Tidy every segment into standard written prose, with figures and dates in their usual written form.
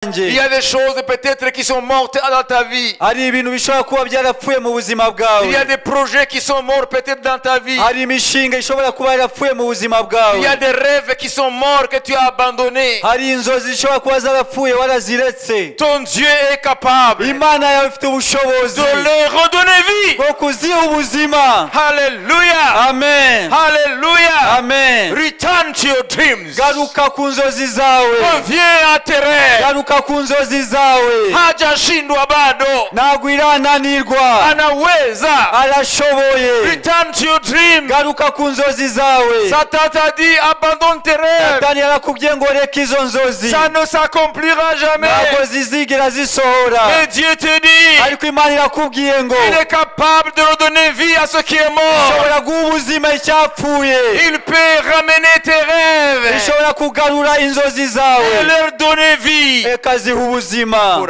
Il y a des choses peut-être qui sont mortes dans ta vie. Hari ibintu bishobora kuba byarapfuye mu buzima bwawe. Il y a des projets qui sont morts peut-être dans ta vie. Hari imishinga ishobora kuba yarapfuye mu buzima bwawe. Il y a des rêves qui sont morts que tu as abandonnés. Hari inzozi zishobora kuba zarapfuye waraziretse. Ton Dieu est capable Imana yawe ifite ubushobozi de leur redonner vie. Bwo kuziha ubuzima. Alléluia. Amen. Alléluia. Amen. Return to your dreams. Garuka ku nzozi zawe. Reviens à tes rêves. Garuka ku nzozi zawe. Hajashindwa bado. Ntabwo irananirwa. Anaweza. Arashoboye. Return to your dream. Garuka ku nzozi zawe. Satan t'a dit abandonne tes rêves. Satani yarakubwiye ngo reka izo nzozi. Ça ne s'accomplira jamais. Ntabwo zizigera zisohora. Mais Dieu te dit, ariko Imana irakubwiye ngo il est capable de redonner vie à ce qui est mort. Ishobora guha ubuzima icyapfuye. Il peut ramener tes rêves. Ishobora kugarura inzozi zawe. Et leur donner vie. Ikaziha ubuzima.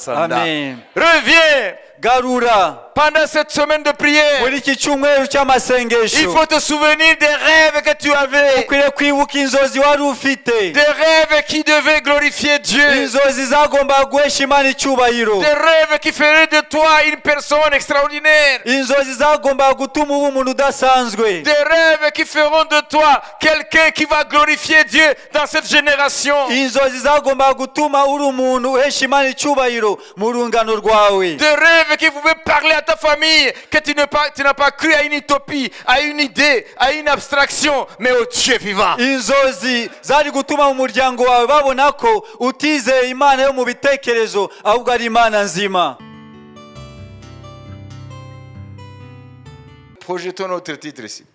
Amen. Reviens. Garura. Pendant cette semaine de prière, muri iki cyumweru cy'amasengesho, il faut te souvenir des rêves que tu avais. Ukwiriye kwibuka inzozi wari ufite. Des rêves qui devaient glorifier Dieu. Inzozi zagombaga guhesha Imana icyubahiro. Des rêves qui feraient de toi une personne extraordinaire. Inzozi zagombaga gutuma uba umuntu udasanzwe. Des rêves qui feront de toi quelqu'un qui va glorifier Dieu dans cette génération. Inzozi zagombaga gutuma uri umuntu uhesha Imana icyubahiro mu rungano rwawe. Des rêves qui pouvaient parler à ta famille, que tu n'as pas cru à une utopie, à une idée, à une abstraction, mais au Dieu vivant. Inzozi zari gutuma mu muryango wawe babona ko utizeye Imana yo mu bitekerezo ahubwo ari Imana nzima. Projetons notre titre ici.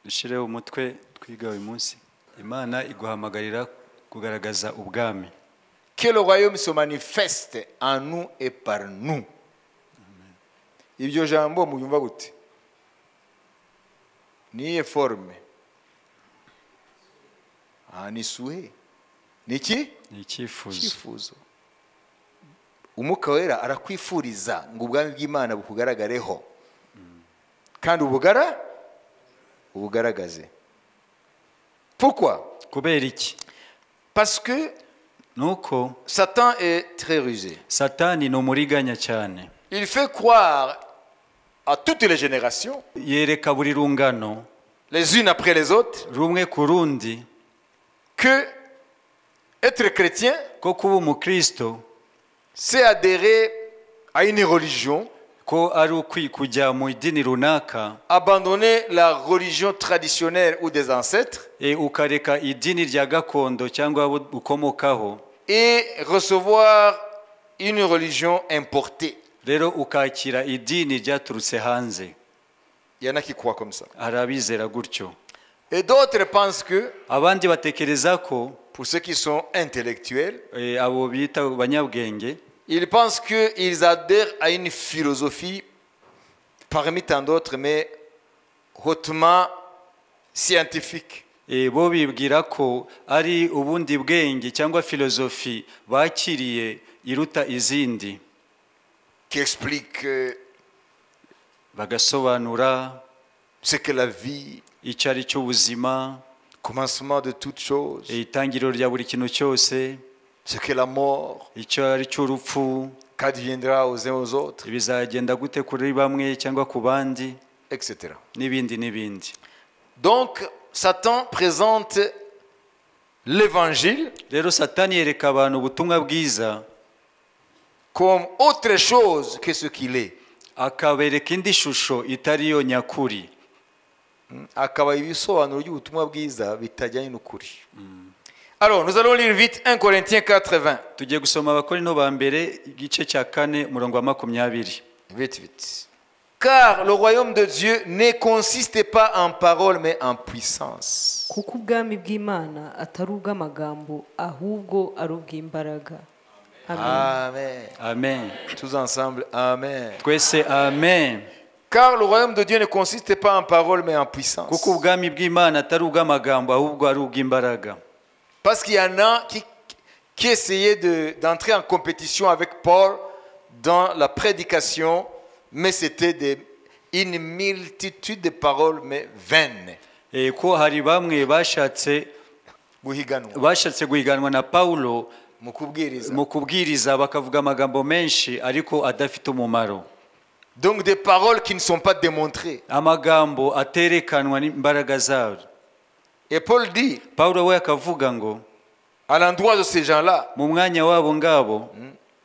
Dushire umutwe twiga uyu munsi. Imana iguhamagarira kugaragaza ubwami. Que le royaume se manifeste en nous et par nous. Ibyo jambo muyumva gute? Niye forme. Ah, ni souhait. Ni iki? Ni icyifuzo. Icyifuzo. Umwuka wera arakwifuriza ngo ubwami bw'Imana bukugaragareho. Kandi ubugaragaze. Pourquoi? Kubera iki? Parce que nuko Satan est très rusé. Satani ni umuriganya cyane. Il fait croire à toutes les générations, yereka buri rungano, les unes après les autres, rumwe ku rundi, que être chrétien, ko kuba umukristo, c'est adhérer à une religion, ko ari kujya mu idini runaka, abandonner la religion traditionnelle ou des ancêtres, ukareka idini rya gakondo cyangwa ukomokaho, et recevoir une religion importée. Rero ukakira idini ryaturutse hanze. Il y en a qui croient comme ça. Hari abizera gutyo. Et d'autres pensent que, abandi batekereza ko, pour ceux qui sont intellectuels, abo bita abanyabwenge, ils pensent qu'ils adhèrent à une philosophie parmi tant d'autres, mais hautement scientifique. Bo bibwira ko ari ubundi bwenge cyangwa filosofi bakiriye iruta izindi. Qui explique bagasobanura ce que la vie, icyo ari cyo ubuzima, commencement de toutes choses, itangiriro rya buri kintu cyose, ce que la mort, icyo ari cyo urupfu, qu'adviendra aux uns aux autres, bizagenda gute kuri bamwe cyangwa ku bandi, etc. n'ibindi n'ibindi. Donc Satan présente l'évangile rero Satani yereka abantu ubutumwa bwiza comme autre chose que ce qu'il est. Akabereka indi shusho itari yo nyakuri. Akaba ibisobanuro by'ubutumwa bwiza bitajyanye n'ukuri. Alors, nous allons lire vite 1 Corinthiens 4:20. Tugiye gusoma Abakorinto ba mbere igice cya 4 umurongo wa 20. Vite vite. Car le royaume de Dieu ne consiste pas en paroles mais en puissance. Kuko ubwami bw'Imana atari ubw'amagambo ahubwo ari ubw'imbaraga. Amen. Amen. Tous ensemble, amen. Twese amen. Car le royaume de Dieu ne consiste pas en paroles mais en puissance. Kuko ubwami bw'Imana atari ubw'amagambo ahubwo ari ubw'imbaraga. Parce qu'il y en a qui essayaient d'entrer en compétition avec Paul dans la prédication, mais c'était une multitude de paroles mais vaines. Ko hari bamwe bashatse guhiganwa na Paulo Mu kubwiriza. Mu kubwiriza bakavuga amagambo menshi ariko adafite umumaro. Donc des paroles qui ne sont pas démontrées. Amagambo aterekanwa n'imbaraga zayo. Et Paul dit, Pawulo we akavuga ngo à l'endroit de ces gens-là, mu mwanya wabo ngabo,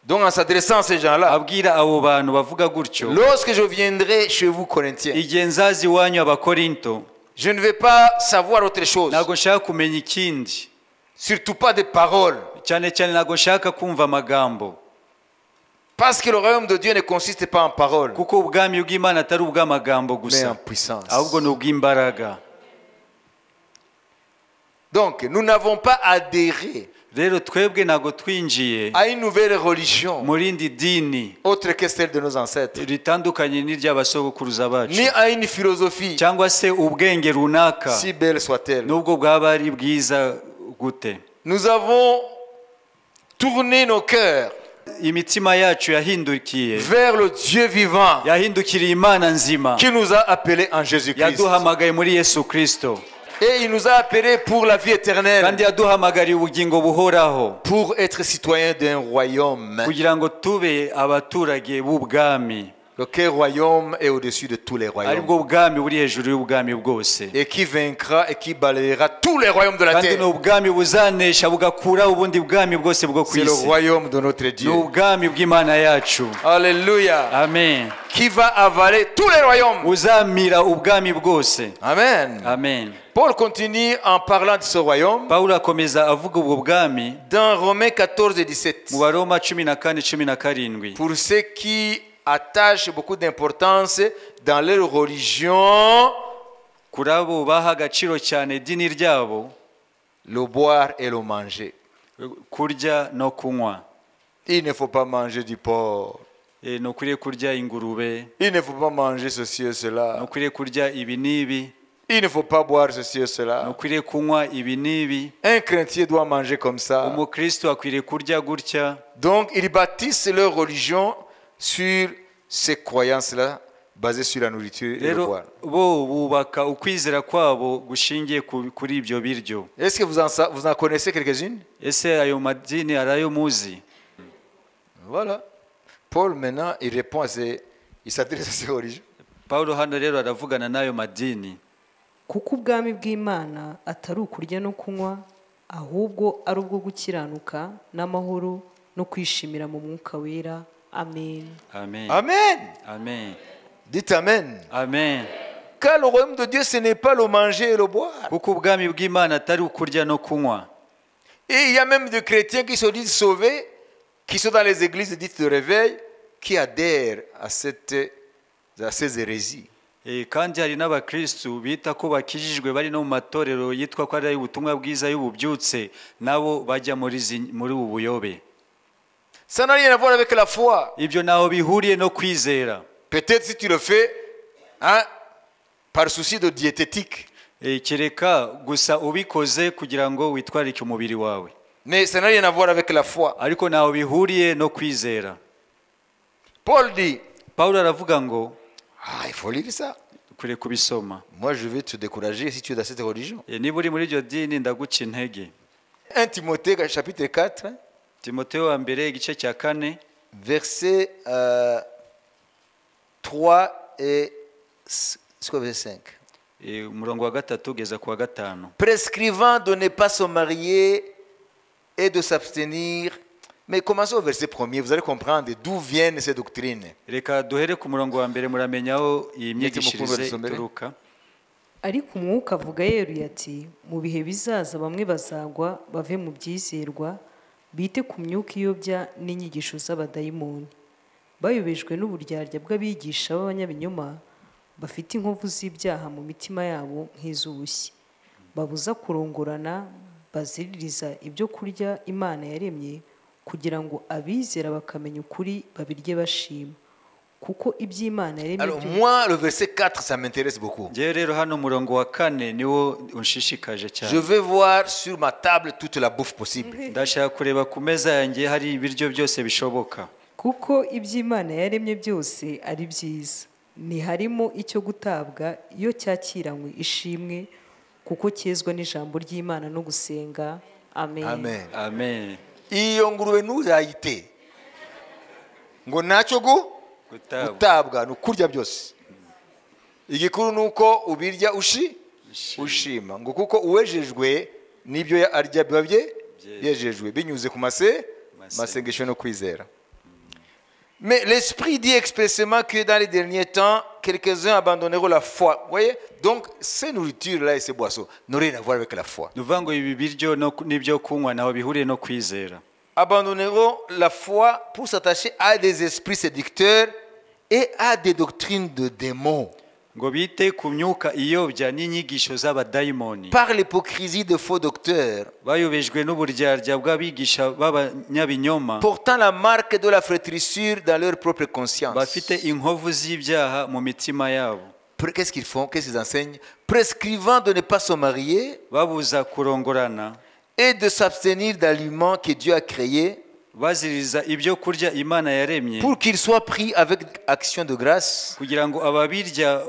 donc en s'adressant à ces gens-là, abwira abo bantu bavuga gutyo, lorsque je viendrai chez vous, Corinthiens, igihe nzaza iwanyu Abakorinto, je ne vais pas savoir autre chose, ntabwo nshaka kumenya ikindi, surtout pas des paroles, cyane cyane ntabwo nshaka kumva amagambo, parce que le royaume de Dieu ne consiste pas en paroles, kuko ubwami bw'Imana atari ubw'amagambo mais gusa, en puissance. Ahubwo ni ubw'imbaraga. Donc, nous n'avons pas adhéré Rero twebwe ntabwo twinjiye à une nouvelle religion mu rindi dini autre que celle de nos ancêtres, ritandukanye n'iry'abasogokuruza bacu, ni à une philosophie, cyangwa se ubwenge runaka, si belle soit-elle. Nubwo bwaba ari bwiza gute. Nous avons tourné nos cœurs Imitima yacu yahindukiye vers le Dieu vivant yahindukiriye Imana nzima qui nous a appelés en Jésus-Christ. Yaduhamagaye muri Yesu Kristo. Et il nous a appelés pour la vie éternelle, Kandi yaduhamagariye ubugingo buhoraho, pour être citoyens d'un royaume. Kugira ngo tube abaturage b'ubwami, Lequel royaume est au-dessus de tous les royaumes. Aribwo bwami buri hejuru y'ubwami bwose. Et qui vaincra et qui balayera tous les royaumes de la Kandi terre. ni ubwami buzanesha bugakuraho ubundi bwami bwose bwo ku C'est le isi. Royaume de notre Ni Dieu. Ubwami bw'Imana yacu. Alléluia. Amen. Qui va avaler tous les royaumes. Uzamira ubwami bwose. Amen. Amen. Paul continue en parlant de ce royaume Pawulo akomeza avuga ubwo bwami dans Romains 14 et 17. mu Baroma 14 17. Pour ceux qui attachent beaucoup d'importance dans leur religion, Kuri abo baha agaciro cyane idini ryabo, le boire et le manger. Kurya no kunywa. Il ne faut pas manger du porc. Eh, ntukwiriye kurya ingurube. Il ne faut pas manger ceci et cela. Ntukwiriye kurya ibi n'ibi. Il ne faut pas boire ceci et cela. Ntukwiriye kunywa ibi n'ibi. Un chrétien doit manger comme ça. Umukristo akwiriye kurya gutya. Donc, ils bâtissent leur religion sur ces croyances-là, basées sur la nourriture et le Rero boire. Bo bubaka ukwizera kwabo gushingiye ku- kuri ibyo biryo. Est-ce que vous en connaissez quelques-unes? Ese ayo madini hari ayo muzi? Voilà. Paul, maintenant, il répond à ces... Il s'adresse à ces religions. Pawulo hano rero aravugana n'ayo madini. Kuko ubwami bw'Imana atari ukurya no kunywa, ahubwo ari ubwo gukiranuka n'amahoro no kwishimira mu Mwuka Wera. Amen. Amen. Amen. Amen. Dites amen. Amen. Car le royaume de Dieu, ce n'est pas le manger et le boire. Kuko ubwami bw'Imana atari ukurya no kunywa. Et il y a même des chrétiens qui se disent sauvés, qui sont dans les églises dites de réveil, qui adhèrent à ces hérésies. Eh, kandi hari n'abakristu bita ko bakijijwe bari no mu matorero yitwa ko ari ay'ubutumwa bwiza y'ububyutse nabo bajya muri izi- muri ubu buyobe. Ça n'a rien à voir avec la foi. Ibyo ntaho bihuriye no kwizera. Peut-être si tu le fais, hein, par souci de diététique. Eh, kereka gusa ubikoze kugira ngo witwarike umubiri wawe. Mais ça n'a rien à voir avec la foi. Ariko ntaho bihuriye no kwizera. Paul dit, Pawulo aravuga ngo ah, il faut lire ça. Ukwiriye kubisoma. Moi, je vais te décourager si tu es dans cette religion. Eh, niba uri muri iryo dini ndaguca intege. 1 Timothée, chapitre 4, hein, Timoteyo wa mbere igice cya kane, verset 3 et c'est quoi, verset 5. Eh, umurongo wa gatatu ugeza ku wa gatanu. Prescrivant de ne pas se marier et de s'abstenir. Mais commencez au verset premier, vous allez comprendre d'où viennent ces doctrines. Reka duhere ku murongo wa mbere muramenya aho iyi myigishirize Mukuru ituruka. Ariko Umwuka avuga yeruye ati mu bihe bizaza bamwe bazagwa bave mu byizerwa bite ku myuka iyobya n'inyigisho z'abadayimoni bayobejwe n'uburyarya bw'abigisha b'abanyabinyoma bafite inkovu z'ibyaha mu mitima yabo nk'iz'ubushye babuza kurongorana baziririza ibyo kurya Imana yaremye kugira ngo abizera bakamenya ukuri babirye bashima kuko iby'Imana yaremye Alors byose- moi, le verset 4, ça m'intéresse beaucoup. Ngewe rero hano umurongo wa kane niwo unshishikaje cyane. Je veux voir sur ma table toute la bouffe possible. Ndashaka kureba ku meza yanjye hari ibiryo byose bishoboka. Kuko iby'Imana yaremye byose ari byiza ntiharimo icyo gutabwa iyo cyakiranywe ishimwe kuko cyezwa n'ijambo ry'Imana no gusenga. Amen. Amen. Amen. Iyo ngurube ntuzayite ngo ntacyo Gutabwa. Gutabwa ni ukurya byose. Igikuru ni uko ubirya ushima, ngo kuko uwejejwe n'ibyo arya biba bye byejejwe binyuze ku masengesho no kwizera. Mais l'Esprit dit expressément que dans les derniers temps, quelques-uns abandonneront la foi. Vous voyez? Donc, ces nourritures-là et ces boissons n'ont rien à voir avec la foi. Ni ukuvuga ngo ibi biryo n'ibyo kunywa ntaho bihuriye no kwizera. Abandonneront la foi pour s'attacher à des esprits séducteurs et à des doctrines de démons. Ngo bite ku myuka iyobya n'inyigisho z'abadayimoni. Par l'hypocrisie de faux docteurs, bayobejwe n'uburyarya bw'abigisha b'abanyabinyoma, portant la marque de la flétrissure dans leur propre conscience. Bafite inkovu z'ibyaha mu mitima yabo. Qu'est-ce qu'ils font? Qu'est-ce qu'ils enseignent? Prescrivant de ne pas se marier babuza kurongorana, et de s'abstenir d'aliments que Dieu a créés baziriza ibyo kurya Imana yaremye, pour qu'ils soient pris avec action de grâce kugira ngo ababirya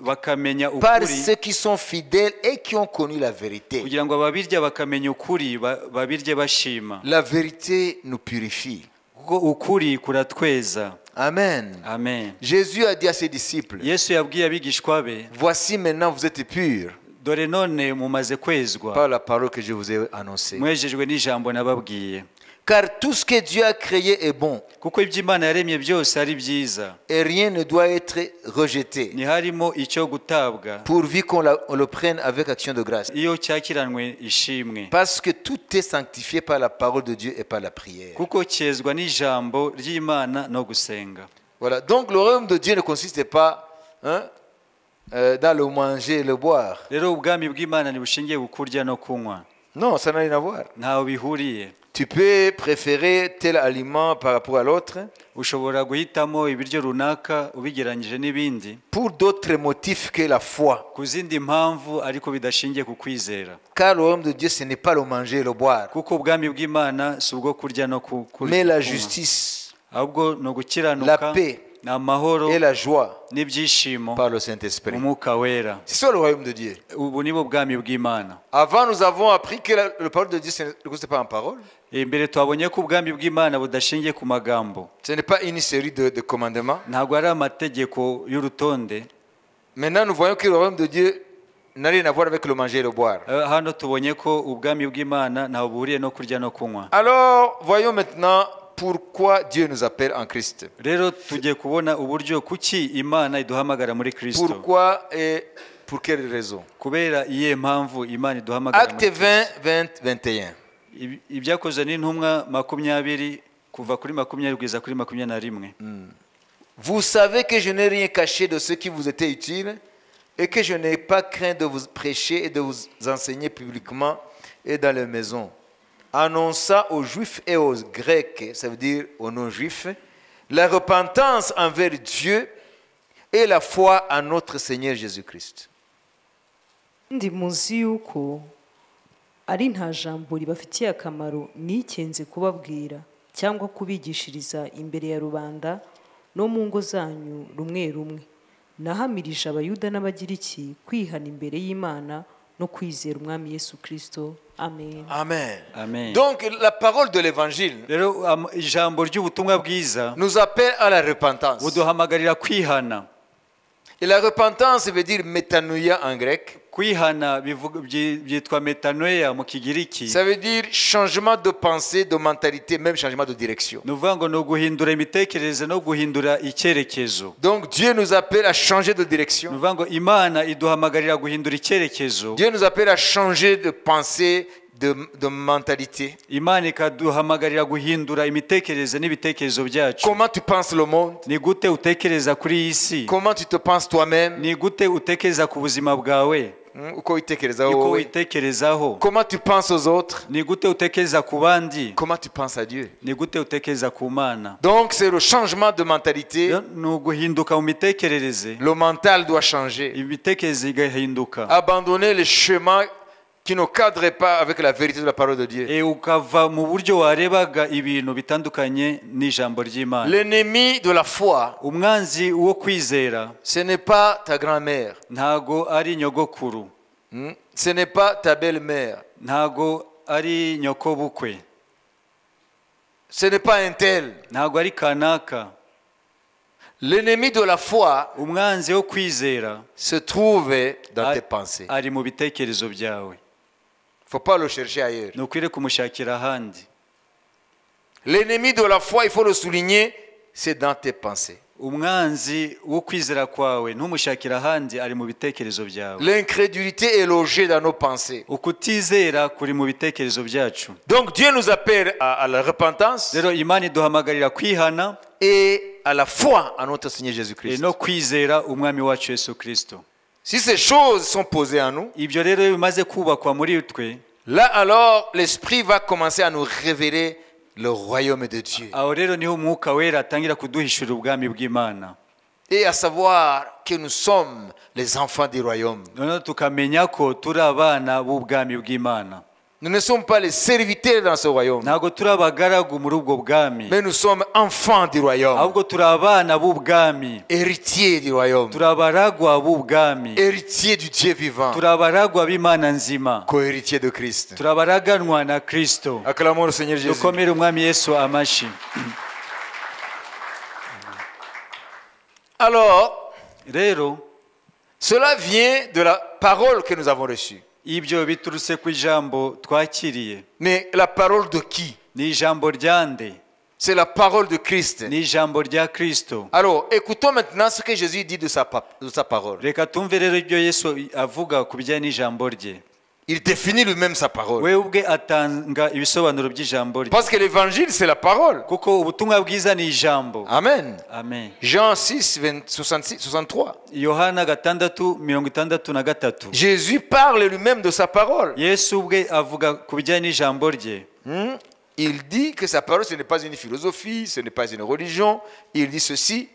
bakamenya par ukuri, ceux qui sont fidèles et qui ont connu la vérité. Kugira ngo ababirya bakamenya ukuri babirye bashima. La vérité nous purifie. Kuko ukuri kuratweza. Amen. Amen. Jésus a dit à ses disciples, Yesu yabwiye abigishwa be, voici maintenant vous êtes purs dore none mumaze kwezwa, par la parole que je vous ai annoncée. Mwejejwe n'ijambo nababwiye. Car tout ce que Dieu a créé est bon kuko ibyo Imana yaremye byose ari byiza, et rien ne doit être rejeté ntiharimo icyo gutabwa, pourvu qu'on le prenne avec action de grâce. Iyo cyakiranwe ishimwe. Parce que tout est sanctifié par la parole de Dieu et par la prière. Kuko cyezwa n'ijambo ry'Imana no gusenga. Voilà. Donc le royaume de Dieu ne consiste pas, hein, dans le manger et le boire. Rero ubwami bw'Imana ntibushingiye ku kurya no kunywa. Non, ça n'a rien à voir. Ntaho bihuriye. Tu peux préférer tel aliment par rapport à l'autre ushobora guhitamo ibiryo runaka ubigereranyije n'ibindi, pour d'autres motifs que la foi. Ku zindi mpamvu ariko bidashingiye ku kwizera. Car le royaume de Dieu, ce n'est pas le manger et le boire, kuko ubwami bw'Imana si ubwo kurya no mais la kunywa, justice ahubwo ni ugukiranuka, la paix ni amahoro et la joie n'ibyishimo par le Saint-Esprit. Umwuka wera. C'est ça le royaume de Dieu. Ubu ni bwo bwami bw'Imana. Avant, nous avons appris que la parole de Dieu, ce n'est pas en parole. Imbere twabonye ko ubwami bw'Imana budashingiye ku magambo. Ce n'est pas une série de commandements. Ntabwo ari amategeko y'urutonde. Maintenant, nous voyons que le royaume de Dieu n'a rien à voir avec le manger et le boire. Hano tubonye ko ubwami bw'Imana ntaho buhuriye no kurya no kunywa. Alors, voyons maintenant pourquoi Dieu nous appelle en Christ. Rero tugiye kubona uburyo kuki Imana iduhamagara muri Kristo. Pourquoi et pour quelle raison? Kubera iyihe mpamvu Imana iduhamagara muri Acte Kristo? 20, 20, 21. Ibyakozwe n'intumwa 20 kuva kuri 20 kugeza kuri 21. Vous savez que je n'ai rien caché de ce qui vous était utile et que je n'ai pas craint de vous prêcher et de vous enseigner publiquement et dans les maisons. Annonça aux Juifs et aux Grecs, ça veut dire aux non-Juifs, la repentance envers Dieu et la foi en notre Seigneur Jésus-Christ. Ndi muzi yuko ari nta jambo ribafitiye akamaro nikenze kubabwira cyangwa kubigishiriza imbere ya rubanda no mu ngo zanyu rumwe rumwe. Nahamirije Abayuda n'Abagiriki kwihana imbere y'Imana no kwizera Umwami Yesu Kristo. Amen. Amen. Amen. Donc la parole de l'évangile rero ijambo ry'ubutumwa bwiza nous appelle à la repentance. Buduhamagarira kwihana. Et la repentance veut dire métanoïa en grec. Kwihana byitwa metanoia mu Kigiriki. Ça veut dire changement de pensée, de mentalité, même changement de direction. Ni ukuvuga ngo ni uguhindura imitekerereze no guhindura icyerekezo. Donc Dieu nous appelle à changer de Ni direction. ukuvuga ngo Imana iduhamagarira guhindura icyerekezo. Dieu nous appelle à changer de pensée, de mentalité. Imana ikaduhamagarira guhindura imitekerereze n'ibitekerezo byacu. Comment tu penses le monde? Ni gute utekereza kuri iyi si? Comment tu te penses toi-même? Ni gute utekereza ku buzima bwawe? Uko witekerezaho niko wowe. Witekerezaho. Comment tu penses aux autres? Ni gute utekereza ku bandi? Comment tu penses à Dieu? Ni gute utekereza ku Mana? Donc c'est le changement de mentalité. Ni uguhinduka mu mitekerereze. Le mental doit changer. Imitekerereze igahinduka. Abandonner les chemins qui ne cadrent pas avec la vérité de la parole de Dieu. Ukava mu buryo warebaga ibintu bitandukanye n'ijambo ry'Imana. L'ennemi de la foi, umwanzi wo kwizera, ce n'est pas ta grand-mère. Ntago ari nyogokuru. Ce n'est pas ta belle-mère. Ntago ari nyokobukwe. Ce n'est pas un tel. Ntabwo ari kanaka. L'ennemi de la foi Umwanzi wo kwizera se trouve dans tes pensées. Ari mu bitekerezo byawe. Il ne faut pas le chercher ailleurs. Ntukwiriye kumushakira ahandi. L'ennemi de la foi, il faut le souligner, c'est dans tes pensées. Umwanzi wo kwizera kwawe ntumushakira ahandi ari mu bitekerezo byawe. L'incrédulité est logée dans nos pensées. Ukutizera kuri mu bitekerezo byacu. Donc Dieu nous appelle à la repentance Rero Imana iduhamagarira kwihana et à la foi en notre Seigneur Jésus-Christ. No kwizera umwami wacu Yesu Kristo. Si ces choses sont posées en nous, Ibyo rero bimaze kubakwa muri twe, là alors l'Esprit va commencer à nous révéler le royaume de Dieu. Aho rero niho umwuka wera atangira kuduhishurira ubwami bw'Imana. Et à savoir que nous sommes les enfants du royaume. Noneho tukamenya ko turi abana b'ubwami bw'Imana. Nous ne sommes pas les serviteurs dans ce royaume, Ntabwo turi abagaragu muri ubwo bwami, mais nous sommes enfants du royaume, ahubwo turi abana b'ubwami, héritiers du royaume, turi abaragwa b'ubwami, héritiers du Dieu vivant, turi abaragwa b'Imana nzima, co-héritiers de Christ. Turi abaraganwa na Kristo. Acclamons le Seigneur Jésus. Dukomere umwami Yesu amashyi. Alors, Rero cela vient de la parole que nous avons reçue. Ibyo biturutse ku ijambo twakiriye. Mais la parole de qui? Ni ijambo rya nde? C'est la parole de Christ. Ni ijambo rya Kristo. Alors, écoutons maintenant ce que Jésus dit de sa parole. Reka tumve rero ibyo Yesu avuga ku bijyanye n'ijambo rye. Il définit lui-même sa parole. We ubwe atanga ibisobanuro by'ijambo rye. Parce que l'évangile, c'est la parole. Kuko ubutumwa bwiza ni ijambo. Amen. Amen. Jean 6, 20, 66, 63. Yohana 6:63. Jésus parle lui-même de sa parole. Yesu ubwe avuga ku bijyanye n'ijambo rye. Il dit que sa parole, ce n'est pas une philosophie, ce n'est pas une religion. Il dit ceci,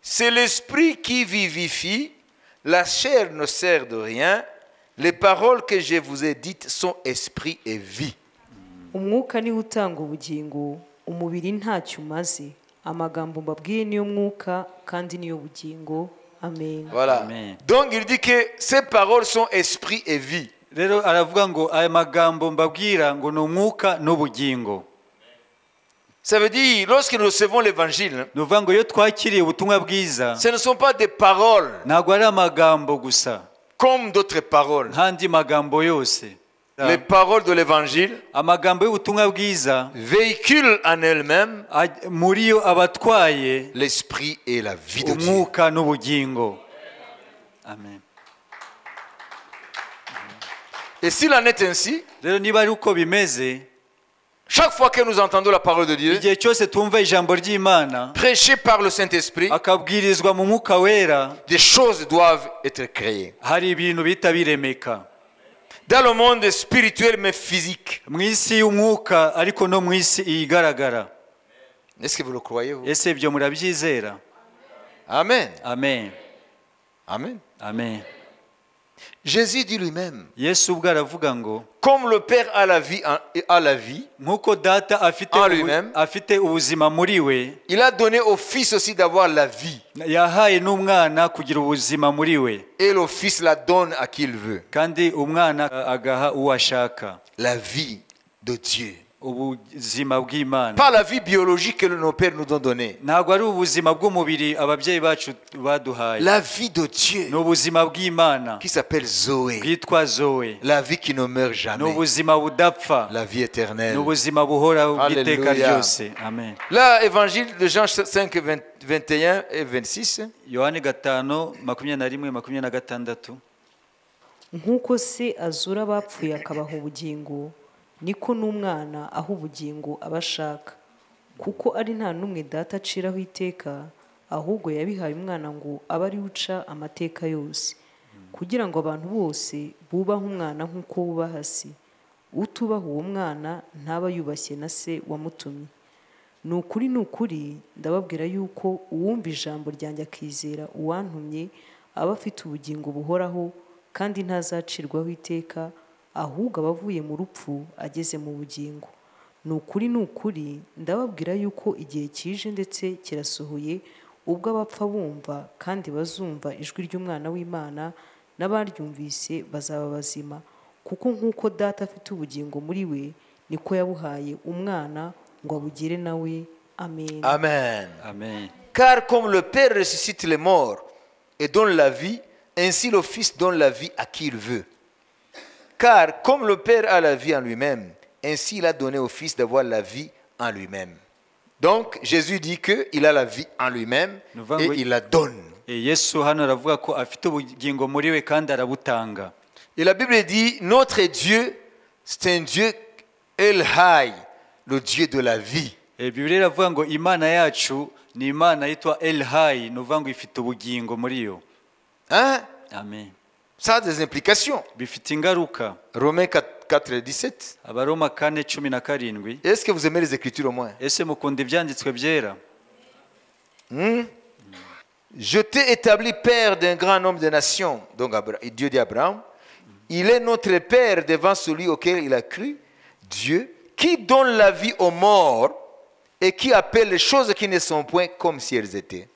c'est l'esprit qui vivifie, la chair ne sert de rien, les paroles que je vous ai dites sont esprit et vie. Umwuka niwo utanga ubugingo, umubiri ntacyo umaze. Amagambo mbabwiye niyo mwuka kandi niyo bugingo. Amen. Voilà. Amen. Donc il dit que ces paroles sont esprit et vie. Rero aravuga ngo aya magambo mbabwira ngo ni umwuka n'ubugingo. Ça veut dire, lorsque nous recevons l'évangile, Ni ukuvuga ngo iyo twakiriye ubutumwa bwiza, ce ne sont pas des paroles ntabwo ari amagambo gusa comme d'autres paroles. Nk'andi magambo yose. Les paroles de l'évangile Amagambo y'ubutumwa bwiza véhiculent en elles-mêmes muri yo abatwaye l'esprit et la vie de Dieu. Umwuka n'ubugingo. Amen. Et s'il en est ainsi, Rero niba ari uko bimeze, chaque fois que nous entendons la parole de Dieu, igihe cyose twumva ijambo ry'Imana prêchée par le Saint-Esprit, akabwirizwa mu mwuka wera, des choses doivent être créées. Hari ibintu bihita biremeka. Dans le monde spirituel mais physique. Mu isi y'umwuka ariko no mu isi igaragara. Est-ce que vous le croyez, vous? Ese ibyo murabyizera? Amen. Amen. Amen. Amen. Jésus dit lui-même, Yesu ubwe aravuga ngo comme le Père a la vie, a la vie nk'uko data afite en lui-même, afite ubuzima muri we, il a donné au Fils aussi d'avoir la vie. Yahaye n'umwana kugira ubuzima muri we. Et le Fils la donne à qui il veut. Kandi umwana agaha uwo ashaka. La vie de Dieu. Ubuzima bw'Imana. Pas la vie biologique que nos pères nous ont donnée. Ntabwo ari ubuzima bw'umubiri ababyeyi bacu baduhaye. La vie de Dieu. Ni ubuzima bw'Imana. Qui s'appelle Zoé. Bwitwa Zoé. La vie qui ne meurt jamais. Ni ubuzima budapfa. La vie éternelle. Ni ubuzima buhoraho bw'iteka ryose. Amen. Là, évangile de Jean 5, 21 et 26. Yohani 5, 21, 26. Nk'uko se azura abapfuye akabaha ubugingo, niko n'umwana aho ubugingo abashaka, kuko ari nta n'umwe data aciraho iteka, ahubwo yabihaye umwana ngo abe ari uca amateka yose, kugira ngo abantu bose bubahe umwana nk'uko bubaha se. Utubaha uwo mwana ntaba yubashye na se wamutumye. Ni ukuri ni ukuri ndababwira yuko uwumva ijambo ryanjye akizera uwantumye aba afite ubugingo buhoraho, kandi ntazacirwaho iteka, ahubwo aba avuye mu rupfu ageze mu bugingo. Ni ukuri ni ukuri ndababwira yuko igihe kije ndetse kirasohoye, ubwo abapfa bumva kandi bazumva ijwi ry'umwana w'Imana, n'abaryumvise bazaba bazima, kuko nk'uko data afite ubugingo muri we, niko yabuhaye umwana ngo abugire nawe. Amen. Amen. Amen. Car comme le Père ressuscite les morts et donne la vie, ainsi le Fils donne la vie à qui il veut. Car comme le Père a la vie en lui-même, ainsi il a donné au Fils d'avoir la vie en lui-même. Donc Jésus dit qu'il a la vie en lui-même Nous allons- et il la donne. E, Yesu hano aravuga ko afite ubugingo muri we kandi arabutanga. Et la Bible dit, notre Dieu, c'est un Dieu El Haï, le Dieu de la vie. E, Bibiliya iravuga ngo Imana yacu ni Imana yitwa El Hayi, ni ukuvuga ngo ifite ubugingo muri yo. Hein? Amen. Ça a des implications. Bifite ingaruka. Romains 4, 4 et 17. Abaroma 4:17. Est-ce que vous aimez les Écritures au moins? Ese mukunda ibyanditswe byera? Je t'ai établi père d'un grand nombre de nations. Donc Dieu dit à Abraham, il est notre père devant celui auquel il a cru, Dieu, qui donne la vie aux morts et qui appelle les choses qui ne sont point comme si elles étaient.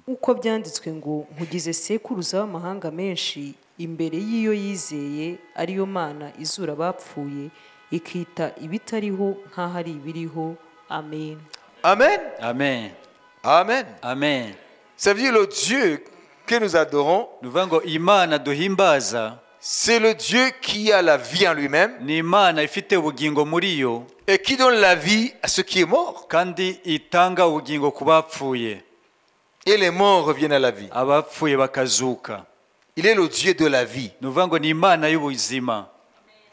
Nk'uko byanditswe ngo nkugize sekuruza w'amahanga menshi imbere y'iyo yizeye ariyo Mana izura abapfuye ikita ibitariho nk'aho ari ibiriho. Amen. Amen. Amen. Amen. Amen. Ça veut dire le Dieu que nous adorons, Ni ukuvuga ngo Imana duhimbaza c'est le Dieu qui a la vie en lui-même ni Imana ifite ubugingo muri yo et qui donne la vie à ce qui est mort. Kandi itanga ubugingo ku bapfuye. Et les morts reviennent à la vie. Abapfuye bakazuka. Il est le Dieu de la vie. Ni ukuvuga ngo ni Imana y'ubuzima.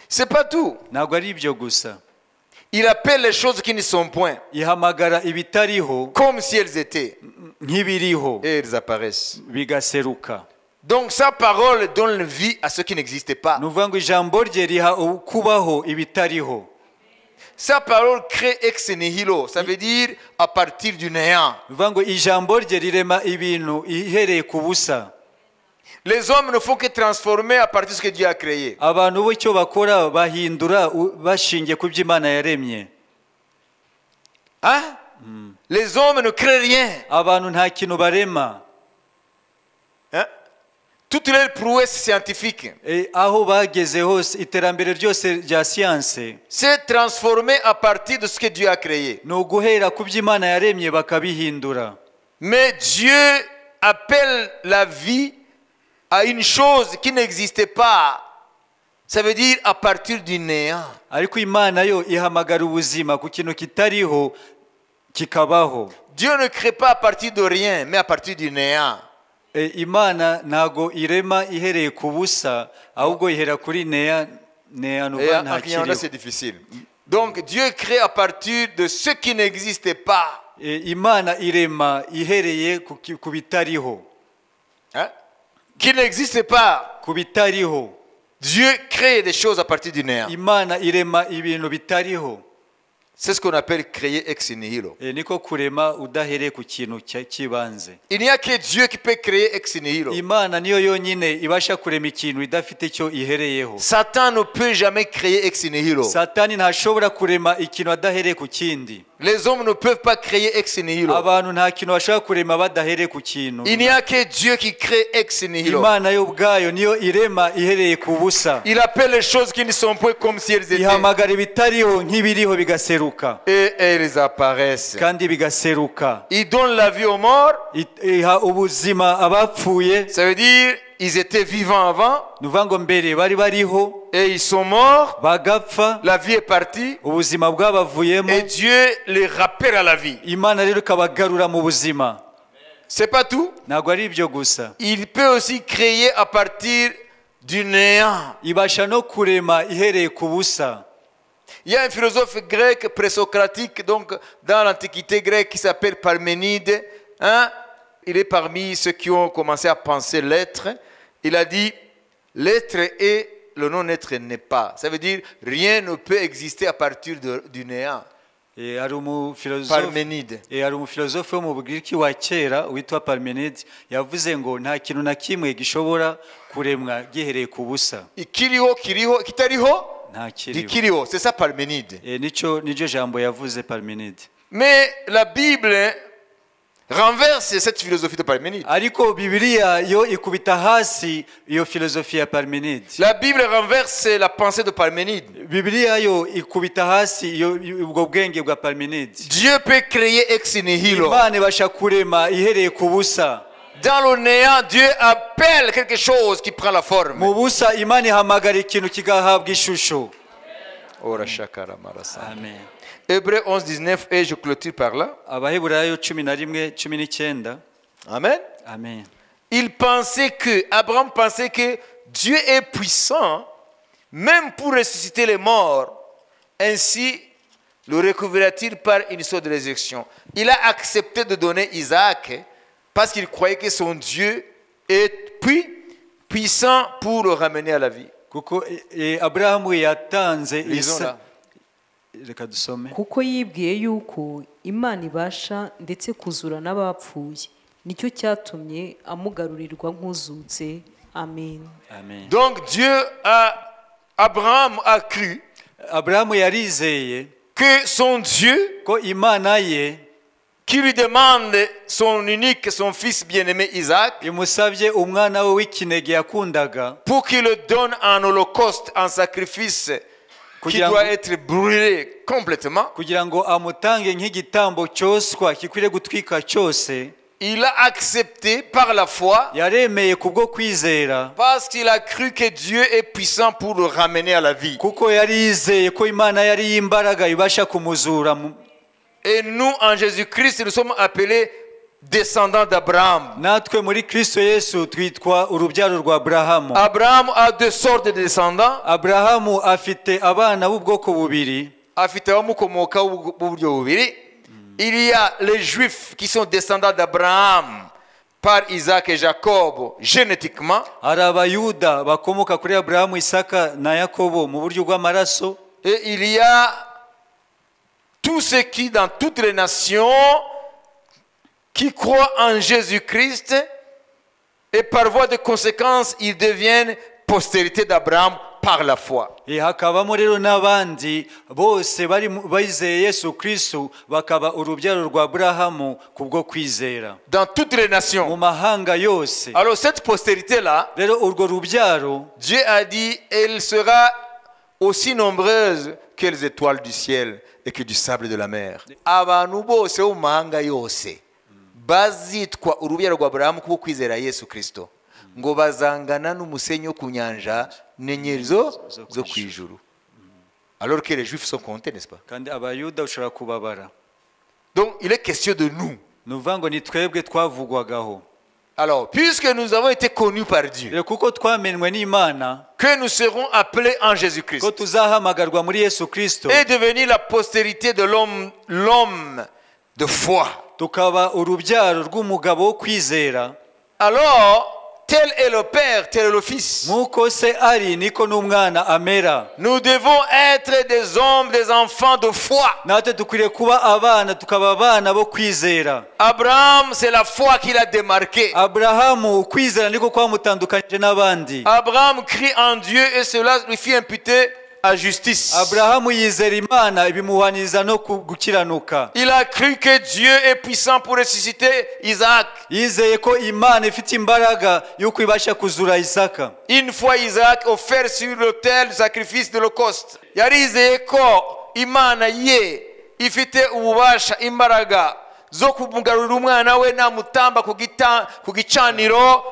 C'est pas tout. Ntabwo ari ibyo gusa. Il appelle les choses qui ne sont point Ihamagara ibitariho comme si elles étaient. Nk'ibiriho. Et elles apparaissent. Bigaseruka. Donc sa parole donne vie à ce qui n'existait pas. Ni ukuvuga ngo ijambo rye riha kubaho ibitariho. Sa parole crée ex nihilo. Ça veut dire à partir du néant. Ni ukuvuga ngo ijambo rye rirema ibintu ihereye ku busa. Les hommes ne font que transformer à partir de ce que Dieu a créé. Abantu bo icyo bakora bahindura bashingiye ku byo Imana yaremye. Hein? Les hommes ne créent rien. Abantu nta kintu barema. Hein? Toutes leurs prouesses scientifiques, E, aho bageze hose iterambere ryose rya siyanse c'est transformer à partir de ce que Dieu a créé. Ni uguhera ku byo Imana yaremye bakabihindura. Mais Dieu appelle la vie à une chose qui n'existait pas. Ça veut dire à partir du néant. Ariko Imana yo ihamagara ubuzima ku kintu kitariho kikabaho. Dieu ne crée pas à partir de rien, mais à partir du néant. E, Imana ntago irema ihereye ku busa ahubwo ihera kuri néant néant Et nuva en nta Kinyarwanda, kiriho. c'est difficile. Donc Dieu crée à partir de ce qui n'existait pas. E, Imana irema ihereye ku bitariho. Hein? Qui n'existe pas. Ku bitariho. Dieu crée des choses à partir du néant. Imana irema ibintu bitariho. C'est ce qu'on appelle créer ex nihilo. E, niko kurema udahereye ku kintu cy'ibanze. Il n'y a que Dieu qui peut créer ex nihilo. Imana niyo yonyine ibasha kurema ikintu idafite icyo ihereyeho. Satan ne peut jamais créer ex nihilo. Satani ntashobora kurema ikintu adahereye ku kindi. Les hommes ne peuvent pas créer ex nihilo. Abantu nta kintu bashobora kurema badahereye ku kintu. Il n'y a que Dieu qui crée ex nihilo. Imana yo ubwayo niyo irema ihereye ku busa. Il appelle les choses qui ne sont point comme si elles étaient. Ihamagara ibitariho nk'ibiriho bigaseruka. Et elles apparaissent. Kandi bigaseruka. Il donne la vie aux morts. Iha ubuzima abapfuye. Ça veut dire ils étaient vivants avant Ni ukuvuga ngo mbere bari bariho et ils sont morts. Bagapfa. La vie est partie Ubuzima bwabavuyemo. Et Dieu les rappelle à la vie. Imana rero ikabagarura mu buzima. C'est pas tout. Ntabwo ari ibyo gusa. Il peut aussi créer à partir du néant. Ibasha no kurema ihereye ku busa. Il y a un philosophe grec présocratique, donc dans l'Antiquité grecque, qui s'appelle Parménide. Hein? Il est parmi ceux qui ont commencé à penser l'être. Il a dit, l'être est, le non-être n'est pas. Ça veut dire, rien ne peut exister à partir du néant. Eh, hari umufilozofe Parménide. Eh, hari umufilozofe wo mu Bugiriki wa kera witwa Parmenide yavuze ngo nta kintu na kimwe gishobora kuremwa gihereye ku busa. Ikiriho, kiriho, kitariho, Nta kiriho. gikiriho. C'est ça Parménide. Eh, nicyo niryo jambo yavuze Parmenide. Mais la Bible renverse cette philosophie de Parménide. Ariko Bibiliya yo ikubita hasi iyo filozofi ya Parmenide. La Bible renverse la pensée de Parménide. Bibiliya yo ikubita hasi iyo ubwo bwenge bwa Parmenide. Dieu peut créer ex nihilo. Imana ibasha kurema ihereye ku busa. Dans le néant, Dieu appelle quelque chose qui prend la forme. Mu busa Imana ihamagara ikintu kigahabwa ishusho. Ora shakara marasa. Amen. Hébreux 11, 19, et je clôture par là. Abaheburayo 11:19. Amen. Amen. Il pensait que, Abraham pensait que Dieu est puissant, même pour ressusciter les morts. Ainsi, le recouvrira-t-il par une sorte de résurrection. Il a accepté de donner Isaac parce qu'il croyait que son Dieu est puissant pour le ramener à la vie. Kuko Abrahamu yatanze Lisons là. Reka dusome. Kuko yibwiye yuko Imana ibasha ndetse kuzura n'abapfuye, nicyo cyatumye amugarurirwa nk'uzutse. Amen. Amen. Donc Abraham a cru Abrahamu yarizeye que son Dieu ko Imana ye qui lui demande son unique, son fils bien-aimé Isaac, imusabye umwana we w'ikinege yakundaga, pour qu'il le donne en holocauste, en sacrifice qui doit être brûlé complètement, kugira ngo amutange nk'igitambo cyoswa gikwiriye gutwika cyose. Il a accepté par la foi, yaremeye kubwo kwizera, parce qu'il a cru que Dieu est puissant pour le ramener à la vie. Kuko yari yizeye ko Imana yari imbaraga ibasha kumuzura. Et nous, en Jésus-Christ, nous sommes appelés descendants d'Abraham. Natwe muri Kristo Yesu twitwa urubyaro rwa Abrahamu. Abraham a deux sortes de descendants. Abrahamu afite abana b'ubwoko bubiri. Afite abamukomoka b'uburyo bubiri. Il y a les Juifs qui sont descendants d'Abraham par Isaac et Jacob génétiquement. Hari abayuda bakomoka kuri Abrahamu, Isaka na Yakobo mu buryo bw'amaraso. Et il y a tous ceux qui dans toutes les nations qui croient en Jésus-Christ et par voie de conséquence ils deviennent postérité d'Abraham par la foi. Hakabamo rero n'abandi bose bari bizeye Yesu Kristo bakaba urubyaro rwa Abrahamu kubwo kwizera. Dans toutes les nations. Mu mahanga yose. Alors cette postérité là, rero urwo rubyaro, Dieu a dit elle sera aussi nombreuse que les étoiles du ciel et que du sable de la mer. Abantu bose bo mu mahanga yose bazitwa urubyaro rwa Abrahamu kubwo kwizera Yesu Kristo, ngo bazangana n'umusenyi wo ku nyanja n'inyenyeri zo ku ijuru. Alors que les Juifs sont comptés, n'est-ce pas? Kandi abayuda ushobora kubabara. Donc il est question de nous. Nuvuga ngo ni twebwe twavugwagaho. Alors, puisque nous avons été connus par Dieu, kuko twamenwe n'Imana, que nous serons appelés en Jésus-Christ, ko tuzahamagarwa muri Yesu Kristo, et devenir la postérité de l'homme, l'homme de foi, tukaba urubyaro rw'umugabo wo kwizera. Alors, tel est le Père, tel est le Fils. Nk'uko se ari niko n'umwana amera. Nous devons être des hommes, des enfants de foi. Natwe dukwiriye kuba abana, tukaba abana bo kwizera. Abraham, c'est la foi qu'il a démarqué. Abrahamu kwizera niko kwamutandukanyije n'abandi. Abraham crie en Dieu et cela lui fit imputer à justice. Abrahamu yizera Imana ibimuhaniza no gukiranuka. Il a cru que Dieu est puissant pour ressusciter Isaac. Yizeye ko Imana ifite imbaraga yuko ibasha kuzura Isaka. Une fois Isaac offert sur l'autel du sacrifice de l'Holocauste, yarizeye ko Imana ye ifite ububasha imbaraga zo kumugarurira umwana we namutamba ku gicaniro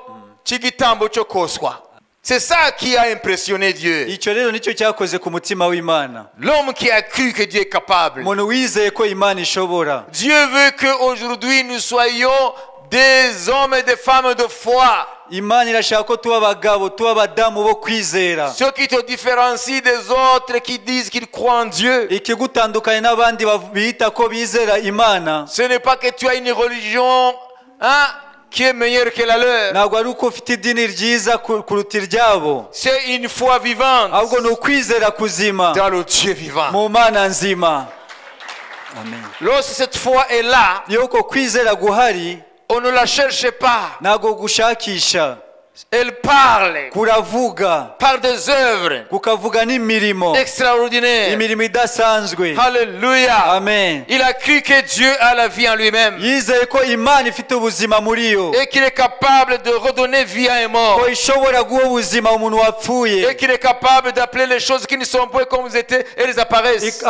cy'igitambo cyo koswa. C'est ça qui a impressionné Dieu. Icyo rero nicyo cyakoze ku mutima w'Imana. L'homme qui a cru que Dieu est capable. Umuntu wizeye ko Imana ishobora. Dieu veut que aujourd'hui nous soyons des hommes et des femmes de foi. Imana irashaka ko tuba abagabo, tuba abadamu bo kwizera. Ce qui te différencie des autres qui disent qu'ils croient en Dieu. Ikigutandukanya n'abandi bita ko bizera Imana. Ce n'est pas que tu as une religion, hein, qui est meilleure que la leur. Ntabwo ari uko ufite idini ryiza kuruta iryabo. C'est une foi vivante. Ahubwo ni ukwizera kuzima. Dans le Dieu vivant. Mu Mana nzima. Amen. Lorsque cette foi est là, iyo uko kwizera guhari, on ne la cherche pas. Ntabwo gushakisha. Elle parle Kuravuga par des œuvres kukavuga n'imirimo extraordinaires. Imirimo idasanzwe. Alléluia. Amen. Il a cru que Dieu a la vie en lui-même Yizeye ko Imana ifite ubuzima muri yo et qu'il est capable de redonner vie à un mort ko ishobora guha ubuzima umuntu wapfuye et qu'il est capable d'appeler les choses qui ne sont point comme elles étaient et les apparaissent.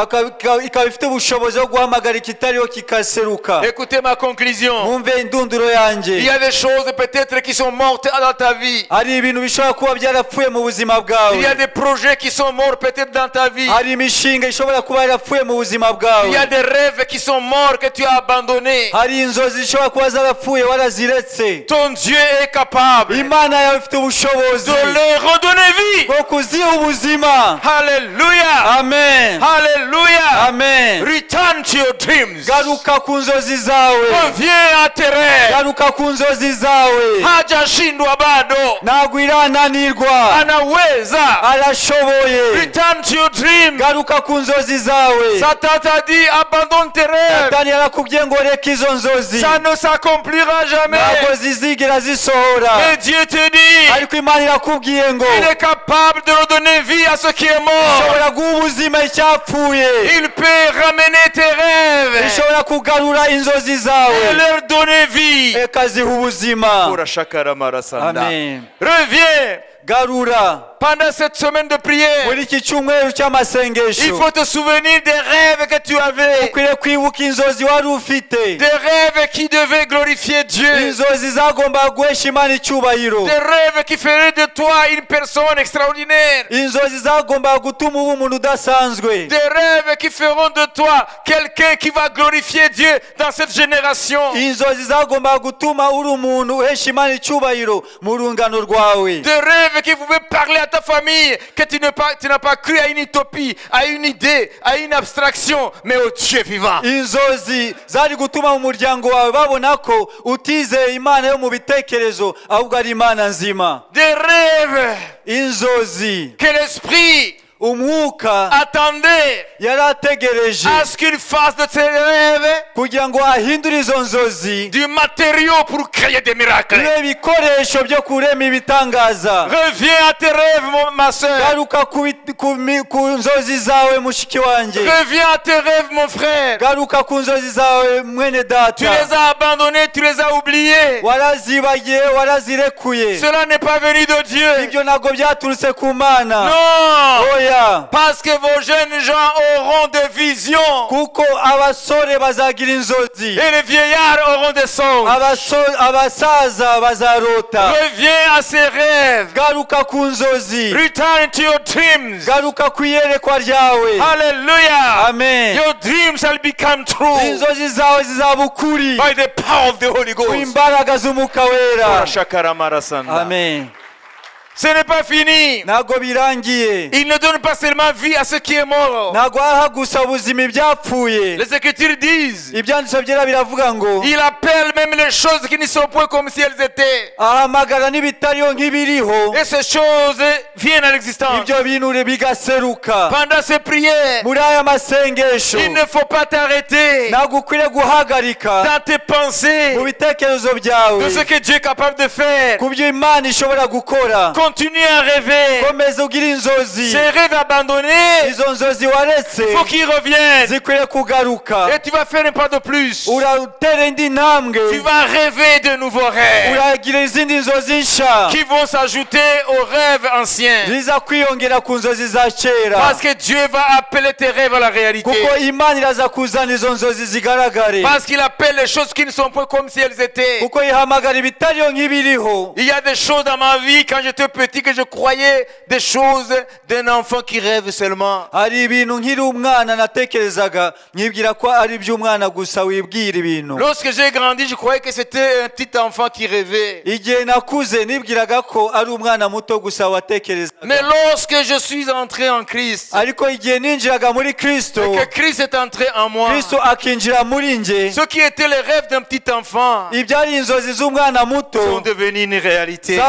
Ikaba ifite ubushobozi bwo guhamagara ikitariho kikaseruka. Écoutez ma conclusion. Mwumve indunduro yanjye. Il y a des choses peut-être qui sont mortes dans ta vie. Hari ibintu bishobora kuba byarapfuye mu buzima bwawe. Il y a des projets qui sont morts peut-être dans ta vie. Hari imishinga ishobora kuba yarapfuye mu buzima bwawe. Il y a des rêves qui sont morts que tu as abandonnés. Hari inzozi zishobora kuba zarapfuye waraziretse. Ton Dieu est capable Imana yawe ifite ubushobozi de leur redonner vie. Bwo kuziha ubuzima. Alléluia. Amen. Alléluia. Amen. Return to your dreams. Garuka ku nzozi zawe. Reviens à tes rêves. Garuka ku nzozi zawe. Hajashindwa bado. Ntabwo irananirwa. Anaweza. Arashoboye. Return to your dreams. Garuka ku nzozi zawe. Satan t'a dit abandonne tes rêves. Satani yarakubwiye ngo reka izo nzozi. Ça ne s'accomplira jamais. Ntabwo zizigera zisohora. Mais Dieu te dit, Ariko Imana irakubwiye ngo il est capable de redonner vie à ce qui est mort. ishobora guha ubuzima icyapfuye. Il peut ramener tes rêves Ishobora kugarura inzozi zawe et leur donner vie. ikaziha ubuzima. Amen. Reviens Garura pendant cette semaine de prière. muri iki cyumweru cy'amasengesho. Il faut te souvenir des rêves que tu avais. Ukwiriye kwibuka inzozi wari ufite. Des rêves qui devaient glorifier Dieu. Inzozi zagombaga guhesha Imana icyubahiro. Des rêves qui feraient de toi une personne extraordinaire. Inzozi zagombaga gutuma uba umuntu udasanzwe. Des rêves qui feront de toi quelqu'un qui va glorifier Dieu dans cette génération. Inzozi zagombaga gutuma uri umuntu uhesha Imana icyubahiro mu rungano rwawe. Des rêves qui pouvaient parler à ta famille que tu n'as pas cru à une utopie, à une idée, à une abstraction, mais au Dieu vivant. Inzozi zari gutuma mu muryango wawe babona ko utizeye Imana yo mu bitekerezo ahubwo ari Imana nzima. Des rêves Inzozi que l'esprit umwuka attendait yari ategereje à ce qu'il fasse de ses rêves kugira ngo ahindure izo nzozi du matériau pour créer des miracles. bibe ibikoresho byo kurema ibitangaza. Reviens à tes rêves, ma soeur. Garuka ku nzozi zawe mushiki wanjye. Reviens à tes rêves, mon frère. Garuka ku nzozi zawe mwene data. Tu les as abandonnés, tu les as oubliés. Warazibagiye, warazirekuye. Cela n'est pas venu de Dieu. Ibyo ntabwo byaturutse ku Mana. Non. Oya. Parce que vos jeunes gens auront des visions. Kuko abasore bazagira inzozi. Et les vieillards auront des songes. Abasaza bazarota. Reviens à ces rêves. Garuka ku nzozi. Return to your dreams. Garuka ku iyerekwa ryawe. Hallelujah. Amen. Your dreams shall become true. Inzozi zawe zizaba ukuri. By the power of the Holy Ghost. Imbaraga z'Umwuka Wera. Amen. Ce n'est pas fini. Ntabwo birangiye. Il ne donne pas seulement vie à ce qui est mort. Ntabwo aha gusa ubuzima ibyapfuye. Les Écritures disent. Ibyanditswe byera biravuga ngo. Il appelle même les choses qui ne sont point comme si elles étaient. Ahamagara n'ibitariho nk'ibiriho. Et ces choses viennent à l'existence. Ibyo bintu bigaseruka. Pendant ces prières. Muri aya masengesho. Il ne faut pas t'arrêter. Ntabwo ukwiriye guhagarika. Dans tes pensées. Mu bitekerezo byawe. De ce que Dieu est capable de faire. Ku byo Imana ishobora gukora. Continue à rêver. Ces rêves abandonnés, il faut qu'ils reviennent. Et tu vas faire un pas de plus. Tu vas rêver de nouveaux rêves qui vont s'ajouter aux rêves anciens. Parce que Dieu va appeler tes rêves à la réalité. Parce qu'il appelle les choses qui ne sont pas comme si elles étaient. Il y a des choses dans ma vie quand j'étais petit que je croyais des choses d'un enfant qui rêve seulement. Lorsque j'ai grandi, je croyais que c'était un petit enfant qui rêvait. Mais lorsque je suis entré en Christ, et que Christ est entré en moi, ce qui était les rêves d'un petit enfant sont devenus une réalité.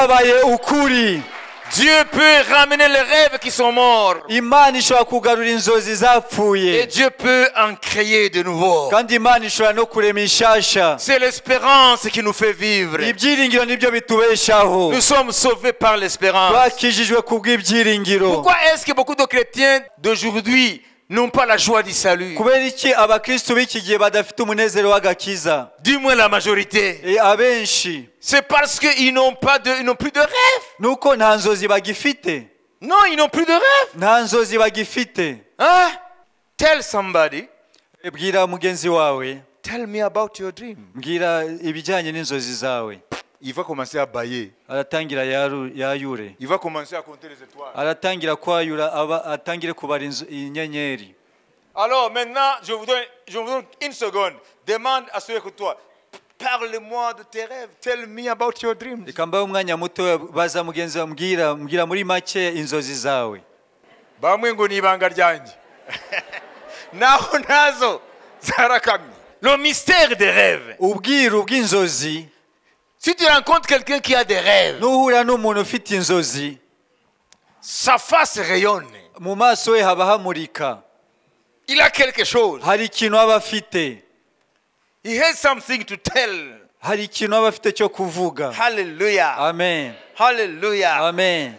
Dieu peut ramener les rêves qui sont morts. Imana ishobora kugarura inzozi zapfuye. Et Dieu peut en créer de nouveaux. Kandi Imana ishobora no kurema ishasha. C'est l'espérance qui nous fait vivre. Ibyiringiro nibyo bitubeshaho. Nous sommes sauvés par l'espérance. Twakijijwe kubw'ibyiringiro. Pourquoi est-ce que beaucoup de chrétiens d'aujourd'hui n'ont pas la joie du salut? Kubera iki abakristu b'iki gihe badafite umunezero w'agakiza? Du moins la majorité. E, abenshi. C'est parce qu'ils n'ont pas de, ils n'ont plus de rêve. Nuko nta nzozi bagifite. Non, ils n'ont plus de rêve. Nta nzozi bagifite. Hein? Tell somebody. Bwira mugenzi wawe. Tell me about your dream. Mbwira ibijyanye n'inzozi zawe. Il va commencer à bâiller. Aratangira yayure. Il va commencer à compter les étoiles. Aratangira kwayura aba atangire kubara inyenyeri. Alors maintenant, je vous donne une seconde. Demande à celui que toi. Parle-moi de tes rêves. Tell me about your dreams. Reka mbahe umwanya muto, baza mugenzi wawe, mbwira muri make inzozi zawe. Bamwe ngo ni ibanga ryanjye, naho nazo zarakamye. Le mystère des rêves. Ubwiru bw'inzozi. Si tu rencontres quelqu'un qui a des rêves, nuhura n'umuntu ufite inzozi, sa face rayonne. Mu maso he haba hamurika. Il a quelque chose. Hari ikintu aba afite. He has something to tell. Hari ikintu aba afite cyo kuvuga. Alléluia. Amen. Alléluia. Amen.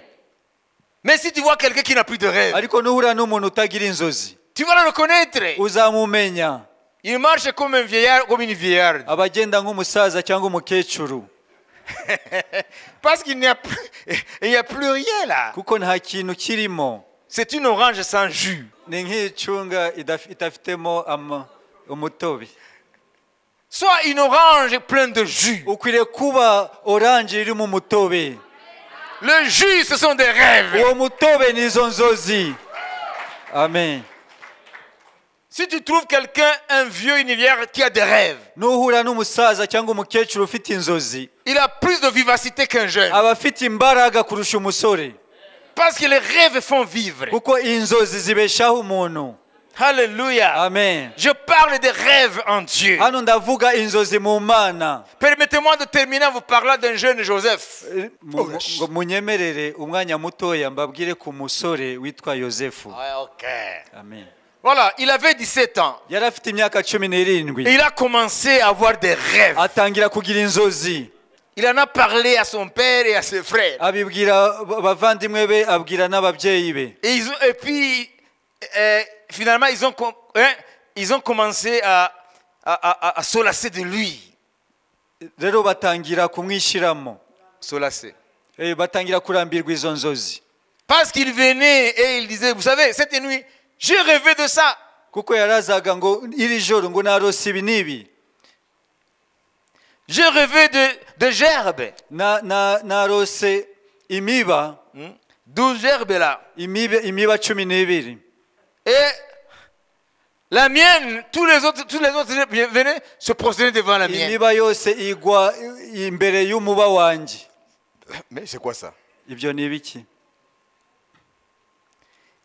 Mais si tu vois quelqu'un qui n'a plus de rêve, ariko nuhura n'umuntu utagira inzozi, tu vas le reconnaître. Uzamumenya. Il marche comme un vieillard, comme une vieillarde. Aba agenda nk'umusaza cyangwa umukecuru. Parce qu'il n'y a plus rien là. Kuko nta kintu kirimo. C'est une orange sans jus. Ni nk'icunga idafitemo umutobe. Sois une orange pleine de jus. Ukwiriye kuba orange irimo umutobe. Le jus, ce sont des rêves. Uwo mutobe ni izo nzozi. Amen. Si tu trouves quelqu'un, un vieux, une vieille qui a des rêves, nuhura n'umusaza cyangwa umukecuru ufite inzozi, il a plus de vivacité qu'un jeune. Aba afite imbaraga kurusha umusore. Parce que les rêves font vivre. Kuko inzozi zibeshaho umuntu. Alléluia. Amen. Je parle des rêves en Dieu. Hano ndavuga inzozi mu Mana. Permettez-moi de terminer en vous parlant d'un jeune Joseph. Ngo munyemerere umwanya mutoya mbabwire ku musore witwa Yosefu. Ouais, ok. Amen. Voilà, il avait 17 ans. Yari afite imyaka 17. Et il a commencé à avoir des rêves. Atangira kugira inzozi. Il en a parlé à son père et à ses frères. Abibwira abavandimwe be, abwira n'ababyeyi be. Et puis, finalement, hein, ils ont commencé à se lasser de lui. Rero batangira kumwishyiramo. Se lasser. Eh, batangira kurambirwa izo nzozi. Parce qu'il venait et il disait, vous savez, cette nuit, j'ai rêvé de ça. Kuko yarazaga ngo iri joro ngo narose ibi n'ibi. J'ai rêvé de gerbes. Narose imiba. 12 gerbes là. Imiba 12. Et la mienne, tous les autres venaient se prosterner devant la mienne. Imiba yose igwa imbere y'umuba wanjye. Mais c'est quoi ça? Ibyo ni ibiki?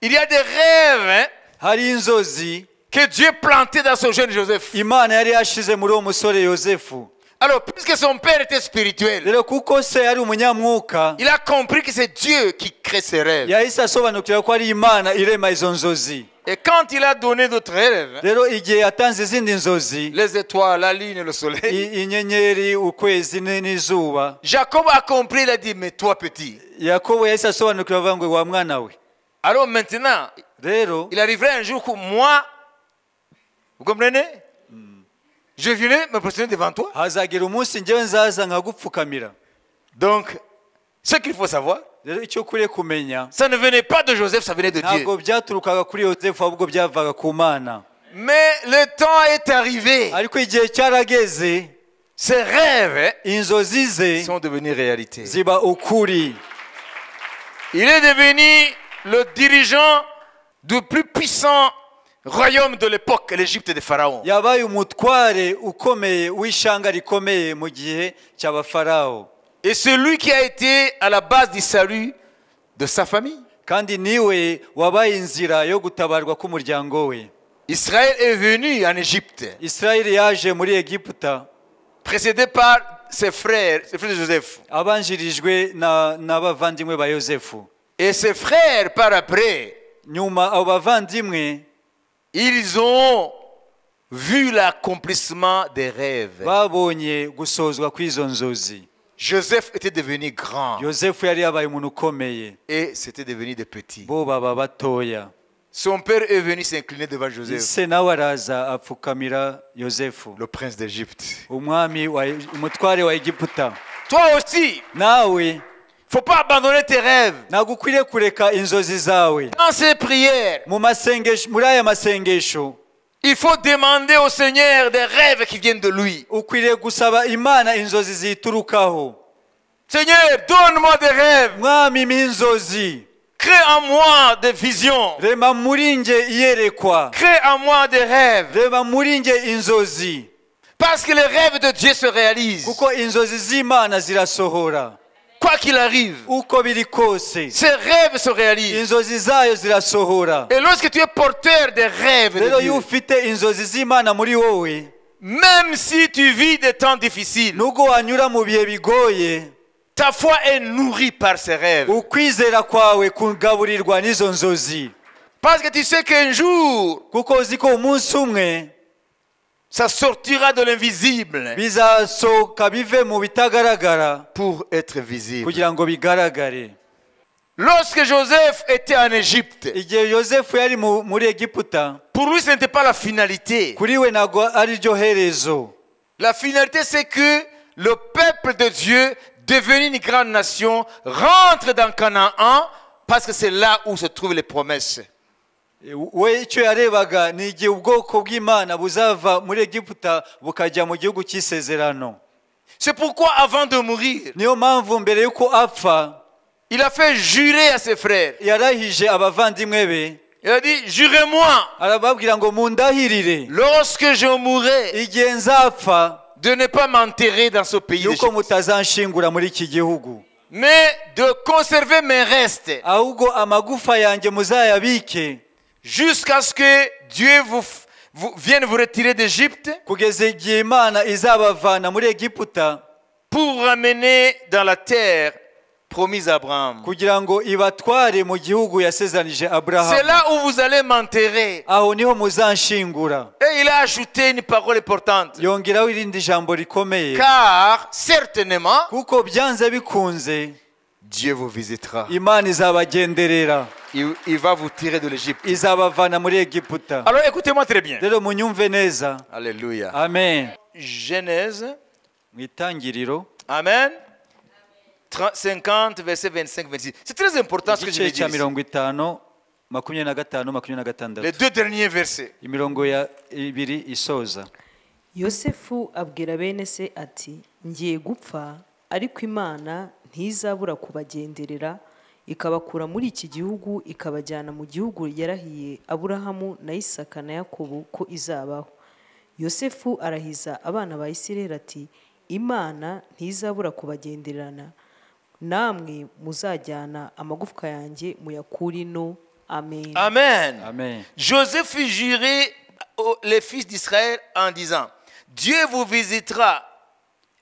Il y a des rêves, hein, hari inzozi que Dieu plantait dans ce jeune Joseph. Imana yari yashize muri uwo musore Yosefu. Alors, puisque son père était spirituel, rero kuko se yari umunyamwuka, il a compris que c'est Dieu qui crée ses rêves. Yahise asobanukirwa ko ari Imana irema izo nzozi. Et quand il a donné d'autres rêves, rero igihe yatanze izindi nzozi, les étoiles, la lune et le soleil, inyenyeri, ukwezi n'izuba, Jacob a compris, il a dit, mais toi petit. Yakobo yahise asobanukirwa avuga ngo wa mwana we. Alors maintenant, rero il arriverait un jour que moi, vous comprenez, je viendrai me prosterner devant toi. Hazagera umunsi njyewe nzaza nkagupfukamira. Donc, ce qu'il faut savoir, rero icyo ukwiriye kumenya, ça ne venait pas de Joseph, ça venait de Dieu. Ntabwo byaturukaga kuri Yosefu ahubwo byavaga ku Mana. Mais le temps est arrivé. Ariko igihe cyarageze. Ses rêves, hein, inzozi ze sont devenus réalité. Ziba ukuri. Il est devenu le dirigeant du plus puissant royaume de l'époque, l'Égypte des Pharaons. Yabaye umutware ukomeye w'ishyanga rikomeye mu gihe cy'abafarawo. Et celui qui a été à la base du salut de sa famille. Kandi niwe wabaye inzira yo gutabarwa k'umuryango we. Israël est venu en Égypte, Isirayeli yaje muri Egiputa, précédé par ses frères, ses frères de Joseph. Abanjirijwe na- n'abavandimwe ba Yosefu. Et ses frères, par après, Nyuma abo bavandimwe ils ont vu l'accomplissement des rêves. Babonye gusozwa kw'izo nzozi. Joseph était devenu grand Yosefu yari yabaye umuntu ukomeye et c'était devenu des petits. Bo baba batoya. Son père est venu s'incliner devant Joseph, Se nawe araza apfukamira Yosefu, le prince d'Égypte. Umwami wa umutware wa Egiputa. Toi aussi, Nawe faut pas abandonner tes rêves. Ntabwo ukwiriye kureka inzozi zawe. Dans ces prières, Mu masengesho muri aya masengesho il faut demander au Seigneur des rêves qui viennent de lui. Ukwiriye gusaba Imana inzozi ziyiturukaho. Seigneur, donne-moi des rêves. Mwami mpa inzozi. Crée en moi des visions. Rema muri nge iyerekwa. Crée en moi des rêves. Rema muri nge inzozi. Parce que les rêves de Dieu se réalisent. Kuko inzozi z'Imana zirasohora. Quoi qu'il arrive, Uko biri kose ces rêves se réalisent. Inzozi zayo zirasohora. Et lorsque tu es porteur des rêves de Rero iyo Dieu, ufite inzozi z'Imana muri wowe même si tu vis des temps difficiles, nubwo wanyura mu bihe bigoye ta foi est nourrie par ces rêves. Ukwizera kwawe kugaburirwa n'izo nzozi. Parce que tu sais qu'un jour, Kuko uzi ko umunsi umwe ça sortira de l'invisible bizasohoka bive mu bitagaragara pour être visible. Kugira ngo bigaragare. Lorsque Joseph était en Égypte, Igihe Yosefu yari mu- muri Egiputa pour lui, ce n'était pas la finalité. Kuri we ntabwo ari ryo herezo. La finalité, c'est que le peuple de Dieu, devenu une grande nation, rentre dans Canaan parce que c'est là où se trouvent les promesses. We icyo yarebaga ni igihe ubwoko bw'Imana buzava muri Egiputa bukajya mu gihugu cy'isezerano. C'est pourquoi, avant de mourir, Niyo mpamvu mbere y'uko apfa il a fait jurer à ses frères. Yarahije abavandimwe be. Il a dit, jurez-moi, Arababwira ngo mundahirire lorsque je mourrai, igihe nzapfa de ne pas m'enterrer dans ce pays yuko d'Égypte, mutazanshingura muri iki gihugu mais de conserver mes restes ahubwo amagufa yanjye muzayabike jusqu'à ce que Dieu vienne vous retirer d'Égypte kugeza igihe Imana izabavana muri Egiputa pour ramener dans la terre promise à Abraham. Kugira ngo ibatware mu gihugu yasezeranije C'est Aburahamu. là où vous allez m'enterrer. Aho niho muzanshingura. Et il a ajouté une parole importante. Yongeraho irindi jambo rikomeye. Car certainement, Kuko byanze bikunze Dieu vous visitera. Imana izabagenderera. Il va vous tirer de l'Égypte. Izabavana muri Egiputa. Alors écoutez-moi très bien. Rero munyumve neza. Alléluia. Amen. Genèse, Mu itangiriro Amen. 30, 50, verset 25, 26. C'est très important ce que je vais igice cya dire ici. 50 25 26. Les deux derniers versets. Imirongo ya ibiri isoza. Yosefu abwira bene se ati ngiye gupfa ariko Imana ntizabura kubagenderera ikabakura muri iki gihugu ikabajyana mu gihugu yarahiye Aburahamu na Isaka na Yakobo ko izabaho. Yosefu arahiza abana ba Isirayeli ati Imana ntizabura kubagendererana namwe muzajyana amagufwa yanjye muyakure ino. Amen. Amen. Amen. Joseph fit jurer les fils d'Israël en disant, Dieu vous visitera.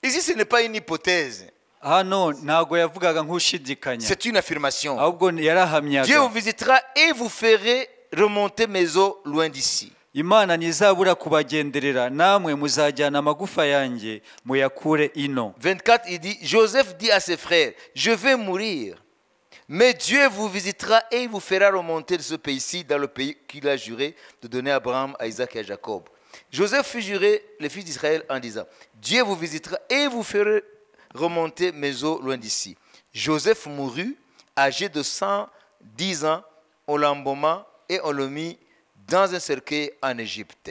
Ici, ce n'est pas une hypothèse, Hano ntabwo yavugaga nk'ushidikanya c'est une affirmation. ahubwo Dieu yarahamyaga. vous visitera et vous ferez remonter mes eaux loin d'ici. Imana ntizabura kubagenderera namwe muzajyana amagufa yanjye muyakure ino. 24, il dit, Joseph dit à ses frères, je vais mourir, mais Dieu vous visitera et il vous fera remonter de ce pays-ci dans le pays qu'il a juré de donner à Abraham, à Isaac et à Jacob. Joseph fit jurer les fils d'Israël en disant, Dieu vous visitera et vous fera remonter mes eaux loin d'ici. Joseph mourut, âgé de 110 ans, on l'embauma et on le mit dans un cercueil en Égypte.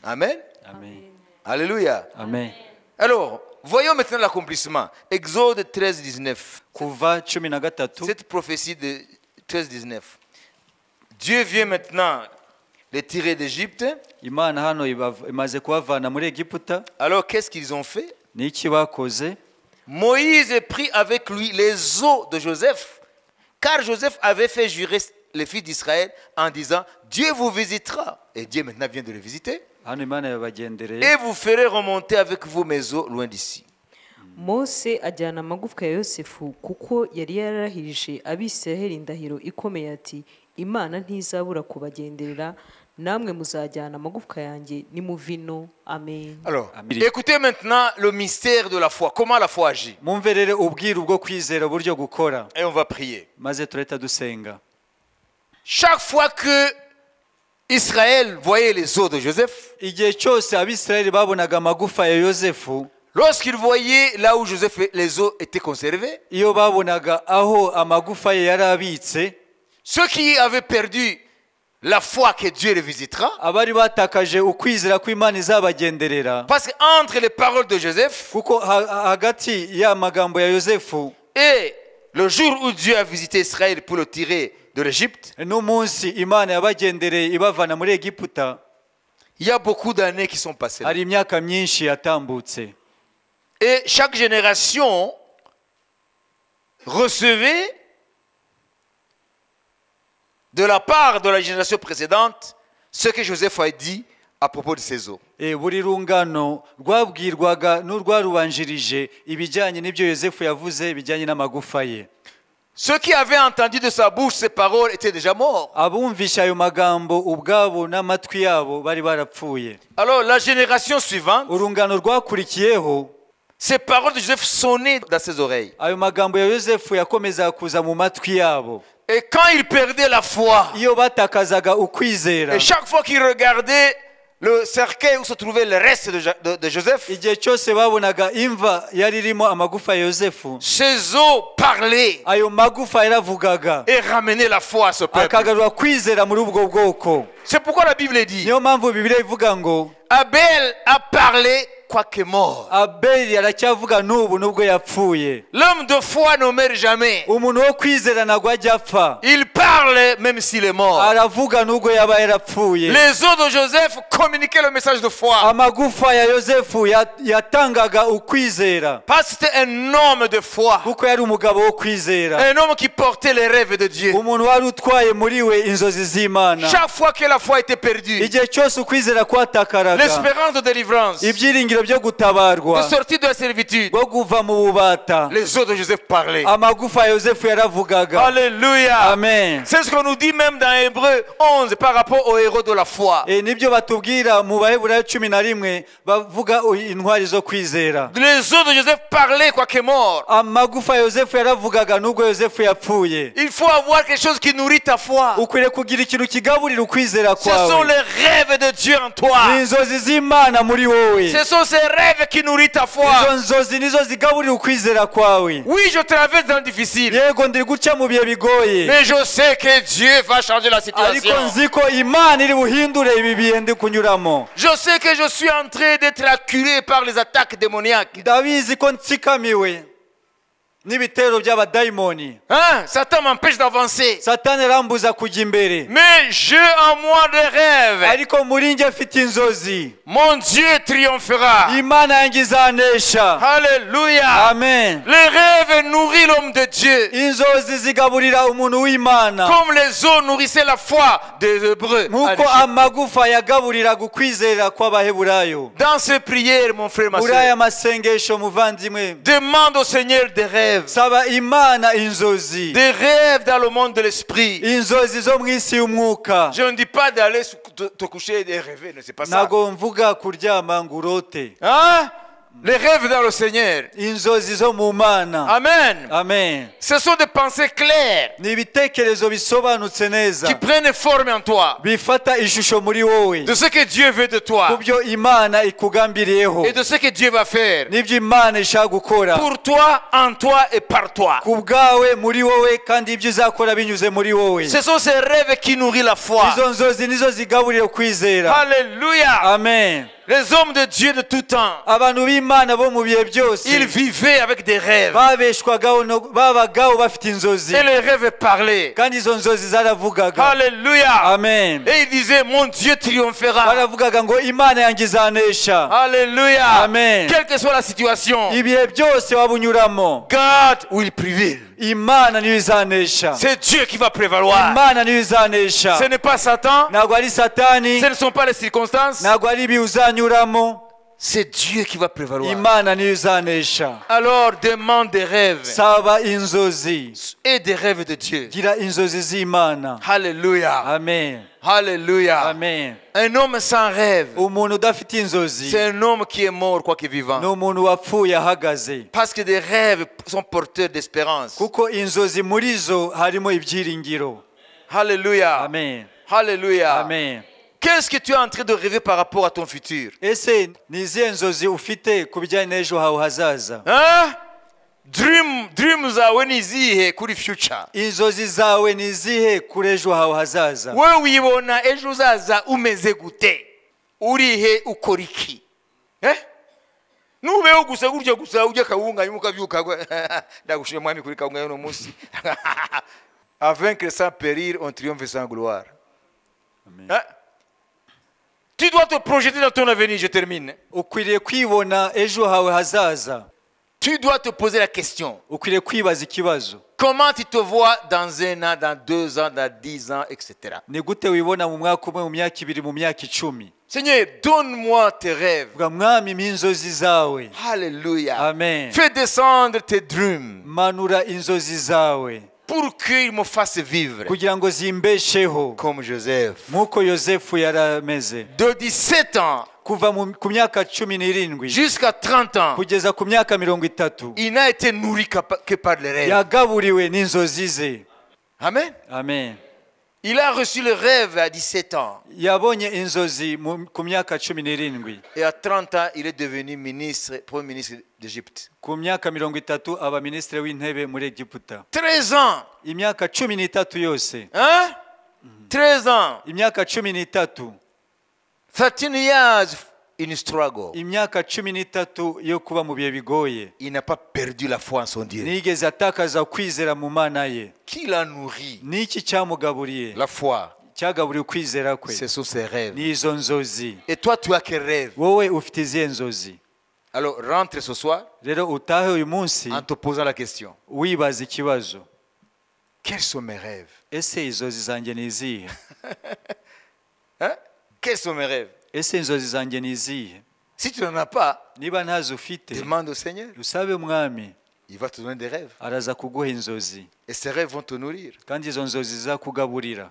Amen. Amen. Alléluia. Amen. Alors, voyons maintenant l'accomplissement. Exode 13, 19. Kuva 13. Cette prophétie de 13, 19. Dieu vient maintenant les tirer d'Égypte. Imana hano imaze kubavana muri Egiputa. Alors, qu'est-ce qu'ils ont fait? Ni iki bakoze? Moïse prit avec lui les os de Joseph, car Joseph avait fait jurer les fils d'Israël en disant, Dieu vous visitera. Et Dieu maintenant vient de les visiter. Hano Imana yabagendereye. Et vous ferez remonter avec vous mes os loin d'ici. Mose ajyana amagufwa ya Yosefu kuko yari yararahirije Abisiraheli indahiro ikomeye ati Imana ntizabura kubagenderera namwe muzajyana amagufwa yanjye nimuvino. Amen. Alors, Amen. Écoutez maintenant le mystère de la foi. Comment la foi agit. Mwumve rero ubwiru bwo kwizera uburyo gukora. Et on va prier. Maze turahita dusenga. Chaque fois que Israël voyait les os de Joseph, igihe cyose Abisirayeli babonaga amagufa ya Yosefu, lorsqu'il voyait là où Joseph les os étaient conservés, iyo babonaga aho amagufa ye yari abitse, ceux qui avaient perdu la foi que Dieu les visitera, abari batakaje ukwizera ko Imana izabagenderera, parce qu'entre les paroles de Joseph kuko hagati y'amagambo ya Yosefu et le jour où Dieu a visité Israël pour le tirer de l'Égypte, n'umunsi Imana yabagendereye ibavana muri Egiputa, il y a beaucoup d'années qui sont passées là. Hari imyaka myinshi yatambutse. Et chaque génération recevait de la part de la génération précédente ce que Joseph a dit à propos de ses os. E, buri rungano rwabwirwaga n'urwarubanjirije ibijyanye n'ibyo Yosefu yavuze bijyanye n'amagufa ye. Ceux qui avaient entendu de sa bouche ces paroles étaient déjà morts. Abumvisha ayo magambo ubwabo n'amatwi yabo bari barapfuye. Alors la génération suivante, urungano rwakurikiyeho, ces paroles de Joseph sonnaient dans ses oreilles. Ayo magambo ya Yosefu yakomezaga kuza mu matwi yabo. Et quand ils perdaient la foi, iyo batakazaga ukwizera, et chaque fois qu'ils regardaient le cercueil où se trouvait le reste de Joseph, igihe cyose babonaga imva yari irimo amagufa ya Yosefu, ses os parlaient ayo magufa yaravugaga et ramenaient la foi à ce peuple. Akagarura kwizera muri ubwo bwoko. C'est pourquoi la Bible dit, niyo mpamvu Bibiliya ivuga ngo Abel a parlé quoique mort. Abeli aracyavuga n'ubu nubwo yapfuye. L'homme de foi ne meurt jamais. Umuntu wo kwizera ntabwo ajya apfa. Il parle même s'il est mort. Aravuga nubwo yaba yarapfuye. Les os de Joseph communiquaient le message de foi. Amagufa ya Yosefu yatangaga ukwizera. Parce que c'était un homme de foi. Kuko yari umugabo wo kwizera. Un homme qui portait les rêves de Dieu. Umuntu wari utwaye muri we inzozi z'Imana. Chaque fois que la foi était perdue, igihe cyose ukwizera kwatakaraga, l'espérance de délivrance, ibyiringiro byo gutabarwa, de sortie de la servitude, bwo kuva mu bubata, les os de Joseph parlaient. Amagufa ya Yosefu yaravugaga. Alléluia. Amen. C'est ce qu'on nous dit même dans Hébreux 11 par rapport aux héros de la foi. E, nibyo batubwira mu Baheburayo 11 bavuga intwari zo kwizera. Les os de Joseph parlaient quoique mort. Amagufa ya Yosefu yaravugaga nubwo Yosefu yapfuye. Il faut avoir quelque chose qui nourrit ta foi. Ukwiriye kugira ikintu kigaburira ukwizera Ce sont kwawe. Les rêves de Dieu en toi. Ni inzozi z'Imana muri wowe. Ce sont ces rêves qui nourrissent ta foi. Izo nzozi nizo zigaburira ukwizera kwawe. Oui, je traverse dans le difficile. Yego ndi guca mu bihe bigoye. Mais je sais que Dieu va changer la ariko situation. Nzi ko Imana iri buhindure ibi bihe ndi kunyuramo. Je sais que je suis en train d'être acculé par les attaques démoniaques. Ndabizi ko nsikamiwe n'ibitero by'abadayimoni. Hein? Satan m'empêche d'avancer. Satani arambuza kujya imbere. Mais j'ai en moi des rêves. Ariko muri njye mfite inzozi. Mon Dieu triomphera. Imana yanjye izanesha. Alléluia. Amen. Les rêves nourrissent l'homme de Dieu. Inzozi zigaburira umuntu w'Imana. Comme les os nourrissaient la foi des Hébreux. Nk'uko À l'Égypte. Amagufa yagaburiraga ukwizera kw'Abaheburayo. Dans ces prières, mon frère, ma Muri aya soeur, masengesho muvandimwe, demande au Seigneur des rêves. Saba Imana inzozi. Des rêves dans le monde de l'esprit. Inzozi zo mu isi y'umwuka. Je ne dis pas d'aller te coucher et de rêver, ne c'est pas ça. Ntabwo mvuga kuryama ngo urote. Hein? Les rêves dans le Seigneur. Inzozi zo mu Mana. Amen. Amen. Ce sont des pensées claires ni ibitekerezo bisobanutse neza qui prennent forme en toi bifata ishusho muri wowe de ce que Dieu veut de toi ku byo Imana ikugambiriyeho et de ce que Dieu va faire n'ibyo Imana ishaka gukora pour toi, en toi et par toi. Ku bwawe muri wowe kandi ibyo izakora binyuze muri wowe. Ce sont ces rêves qui nourrissent la foi. Izo nzozi nizo zigaburira ukwizera. Alléluia. Amen. Les hommes de Dieu de tout temps, abantu b'Imana bo mu bihe byose ils vivaient avec des rêves. Babeshwagaho babagaho bafite inzozi. Et les rêves parlaient. Kandi izo nzozi zaravugaga. Alléluia. Amen. Et ils disaient, mon Dieu triomphera. Baravugaga ngo Imana yanjye izanesha. Alléluia. Amen. Quelle que soit la situation, ibihe byose waba unyuramo, God will prevail. Imana niyo izanesha. C'est Dieu qui va prévaloir. Imana niyo izanesha. Ce n'est pas Satan. Ntabwo ari Satani. Ce ne sont pas les circonstances. Ntabwo ari ibi uzanyuramo. C'est Dieu qui va prévaloir. Imana niyo izanesha. Alors demande des rêves. Saba inzozi. Et des rêves de Dieu. Gira inzozi z'Imana. Alléluia. Amen. Alléluia. Amen. Un homme sans rêve, Umuntu udafite inzozi c'est un homme qui est mort quoique vivant. ni umuntu wapfuye ahagaze. Parce que des rêves sont porteurs d'espérance. Kuko inzozi muri zo harimo ibyiringiro. Alléluia. Amen. Alléluia. Amen. Qu'est-ce que tu es en train de rêver par rapport à ton futur? Ese ni izihe nzozi ufite ku bijyanye n'ejo hawe hazaza? Hein? Dream zawe ni izihe kuri future? Inzozi zawe ni izihe kuri ejo hawe hazaza? Wewe wibona ejo uzaza umeze gute? Urihe, ukora iki? Eh? Nubeho gusa gutyo gusa, ujya kawunga nyuma ukabyuka, ndagushimye Mwami kuri kawunga y'uno munsi. À vaincre sans périr, on triomphe sans gloire. Amen. Hein? Tu dois te projeter dans ton avenir, je termine. Ukwiriye kwibona ejo hawe hazaza. Tu dois te poser la question. Ukwiriye kwibaza ikibazo. Comment tu te vois dans un an, dans 2 ans, dans 10 ans, etc. Ni gute wibona mu mwaka umwe, mu myaka ibiri, mu myaka 10? Seigneur, donne-moi tes rêves. Vuga, Mwami, mpa inzozi zawe. Alléluia. Amen. Fais descendre tes dreams Manura inzozi zawe pour qu'il me fasse vivre kugira ngo zimbesheho comme Joseph. nk'uko Yosefu yari ameze. De 17 ans Kuva ku myaka 17 jusqu'à 30 ans, kugeza ku myaka 30, il n'a été nourri que par les rêves. yagaburiwe n'inzozi ze. Amen. Amen. Il a reçu le rêve à 17 ans. Yabonye inzozi ku myaka 17. Et à 30 ans, il est devenu ministre, premier ministre d'Égypte. Ku myaka 30 aba minisitiri w'intebe muri Egiputa. 13 ans. Imyaka 13 yose. Hein? 13 ans. Imyaka 13. 13 years in struggle. Imyaka 13 yo kuba mu bihe bigoye. Il n'a pas perdu la foi en son Dieu. Ntiyigeze atakaza kwizera mu Mana ye. Qui l'a nourri? Niki cyamugaburiye? La foi. Cyagaburiye ukwizera kwe. Ce sont ses rêves. Ni izo nzozi. Et toi, tu as quel rêve? Wowe ufite izihe nzozi? Alors rentre ce soir Rero utahe uyu munsi en te posant la question. wibaza ikibazo. Quels sont mes rêves? Ese inzozi zanjye ni izihe? Hein? Quels sont mes rêves? Ese inzozi zanjye ni izihe? Si tu n'en as pas, Niba ntazo ufite, demande au Seigneur. usabe Umwami. Il va te donner des rêves. Araza kuguha inzozi. Et ces rêves vont te nourrir. Kandi izo nzozi zizakugaburira.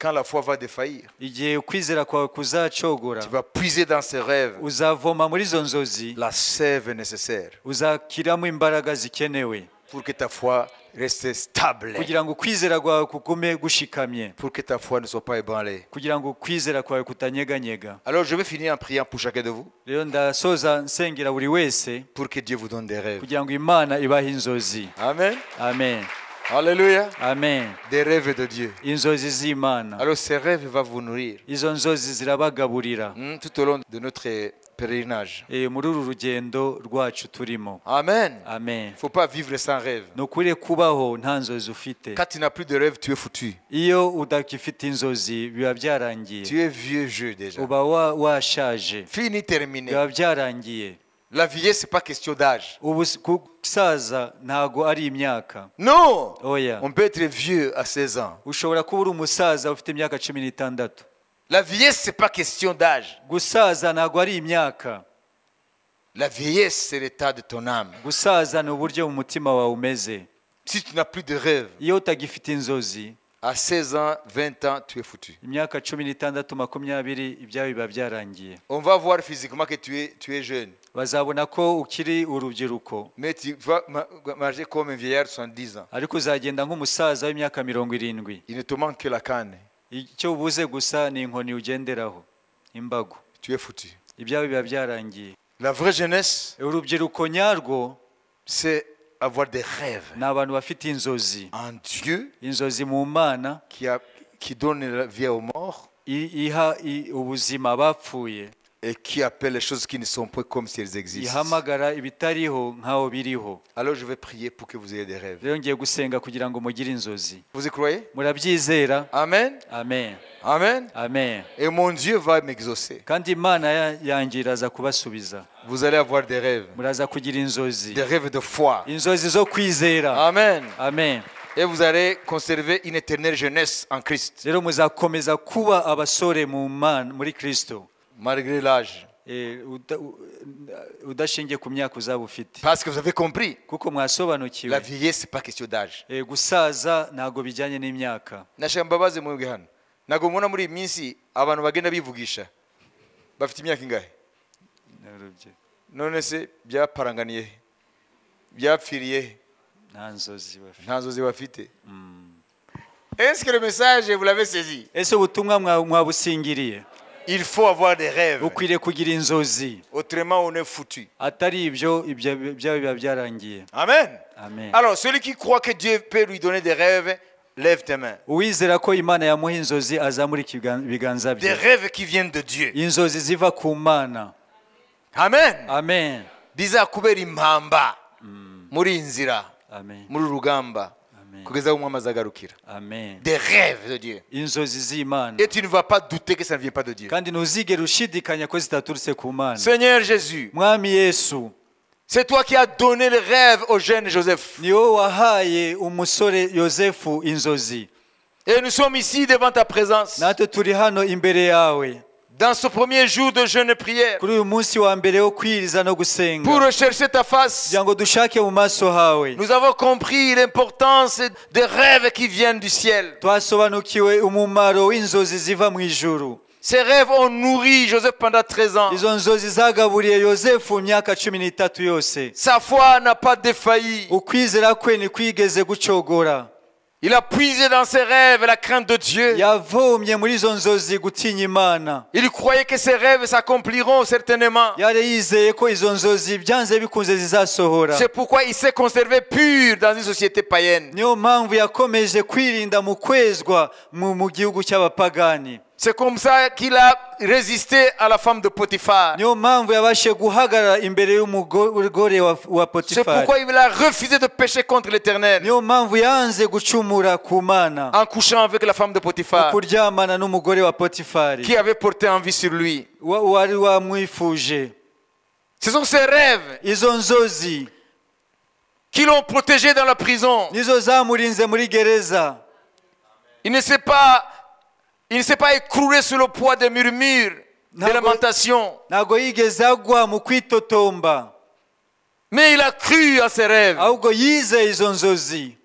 Quand la foi va défaillir, Igihe ukwizera kwawe kuzacogora, tu vas puiser dans ces rêves uzavoma muri izo nzozi la sève nécessaire uzakiramo imbaraga zikenewe pour que ta foi reste stable, kugira ngo ukwizera kwawe kugume gushikamye, pour que ta foi ne soit pas ébranlée. kugira ngo ukwizera kwawe kutanyeganyega. Alors je vais finir en priant pour chacun de vous, Rero ndasoza nsengera buri wese pour que Dieu vous donne des rêves. kugira ngo Imana ibahe inzozi. Amen. Amen. Alléluia. Amen. Des rêves de Dieu. Inzozi z'Imana. Alors ces rêves vont vous nourrir Izo nzozi zirabagaburira tout au long de notre pèlerinage. Muri uru rugendo rwacu turimo. Amen. Amen. Il ne faut pas vivre sans rêve. Ni ukuri kubaho nta nzozi ufite. Quand tu n'as plus de rêve, tu es foutu. Iyo udakifite inzozi biba byarangiye. Tu es vieux jeu déjà. Uba washaje. Fini, terminé. Biba byararangiye. La vieillesse, ce n'est pas question d'âge. Ubu gusaza ntago ari imyaka. Non. Oya. On peut être vieux à 16 ans. Ushobora kuba uri umusaza ufite imyaka 16. La vieillesse, ce n'est pas question d'âge. Gusaza ntago ari imyaka. La vieillesse, c'est l'état de ton âme. Gusaza ni uburyo mu mutima wawe umeze. Si tu n'as plus de rêve, Iyo utagifite inzozi, à 16 ans, 20 ans, tu es foutu. imyaka 16, 20, ibyawe biba byarangiye. On va voir physiquement que tu es jeune. Bazabona ko ukiri urubyiruko. Mais tu vas marcher comme un vieillard de 70 ans. Ariko uzagenda nk'umusaza w'imyaka 70. Il ne te manque que la canne. Icyo ubuze gusa ni inkoni ugenderaho, imbago. Tu es foutu. Ibyawe biba byarangiye. La vraie jeunesse, Urubyiruko nyarwo c'est avoir des rêves ni abantu bafite inzozi. en Dieu Inzozi mu Mana qui donne la vie aux morts, iha ubuzima bapfuye, Et qui appelle les choses qui ne sont pas comme si elles existent. Ihamagara ibitariho nk'aho biriho. Alors je vais prier pour que vous ayez des rêves. Rero ngiye gusenga kugira ngo mugire inzozi. Vous y croyez? Murabyizera? Amen. Amen. Amen. Amen. Et mon Dieu va m'exaucer. Kandi Imana yanjye iraza kubasubiza. Vous allez avoir des rêves. Muraza kugira inzozi. Des rêves de foi. Inzozi zo kwizera. Amen. Amen. Et vous allez conserver une éternelle jeunesse en Christ. Rero muzakomeza kuba abasore mu Mana muri Kristo. Malgré l'âge. Udashingiye ku myaka uzaba ufite. Parce que vous avez compris. Kuko mwasobanukiwe. La vieillesse, c'est pas question d'âge. Gusaza ntago bijyanye n'imyaka. Nashaka mbabaze mwebwe hano. Ntago mubona muri iyi minsi abantu bagenda bivugisha. Bafite imyaka ingahe? None se byaparanganiye? Byapfiriye? Nta nzozi bafite. Nta nzozi bafite. Est-ce que le message vous l'avez saisi? Ese ubutumwa mwabusingiriye? Il faut avoir des rêves. Ukwiriye kugira inzozi. Autrement on est foutu. Atari ibyo biba byarangiye. Amen. Amen. Alors celui qui croit que Dieu peut lui donner des rêves, lève tes mains. Uwizera ko Imana yamuha inzozi azamurika ibiganza bye. Des rêves qui viennent de Dieu. Inzozi ziva ku Mana. Amen. Amen. Bizakubera impamba muri inzira. Amen. Muri rugamba. Kugeza umwami azagarukira. Amen. Des rêves de Dieu. Inzozi z'Imana. Et tu ne vas pas douter que ça ne vient pas de Dieu. Kandi ntuzigere ushidikanya ko zitaturutse ku Mana. Seigneur Jésus. Mwami Yesu. C'est toi qui as donné le rêve au jeune Joseph. Ni wowe wahaye umusore Yosefu inzozi. Et nous sommes ici devant ta présence. Natwe turi hano imbere yawe. Dans ce premier jour de jeûne et prière. Kuri uyu munsi wa mbere wo kwiriza no gusenga. Pour rechercher ta face. Kugira ngo dushake mu maso hawe. Nous avons compris l'importance des rêves qui viennent du ciel. Twasobanukiwe umumaro w'inzozi ziva mu ijuru. Ces rêves ont nourri Joseph pendant 13 ans. Izo nzozi zagaburiye Yosefu imyaka 13 yose. Sa foi n'a pas défailli. Ukwizera kwe ntikwigeze gucogora. Il a puisé dans ses rêves la crainte de Dieu. Yavomye muri izo nzozi gutinya Imana. Il croyait que ses rêves s'accompliront certainement. Yari yizeye ko izo nzozi byanze bikunze zizasohora. C'est pourquoi il s'est conservé pur dans une société païenne. Niyo mpamvu yakomeje kwirinda mu kwezwa mu gihugu cy'abapagani. C'est comme ça qu'il a résisté à la femme de Potiphar. Niyo mpamvu yabashe guhagarara imbere y'umugore wa Potiphar. C'est pourquoi il a refusé de pécher contre l'Éternel. Niyo mpamvu yanze gucumura ku Mana. En couchant avec la femme de Potiphar. Kuryamana n'umugore wa Potiphar. Qui avait porté envie sur lui. Wari wamwifuje. Ce sont ses rêves. Izo nzozi. Qui l'ont protégé dans la prison. Nizo zamurinze muri gereza. Il ne s'est pas écroulé sous le poids des murmures, des lamentations. Ntago yigeze agwa mu kwitotomba. Mais il a cru à ses rêves. Ahubwo yizeye izo nzozi.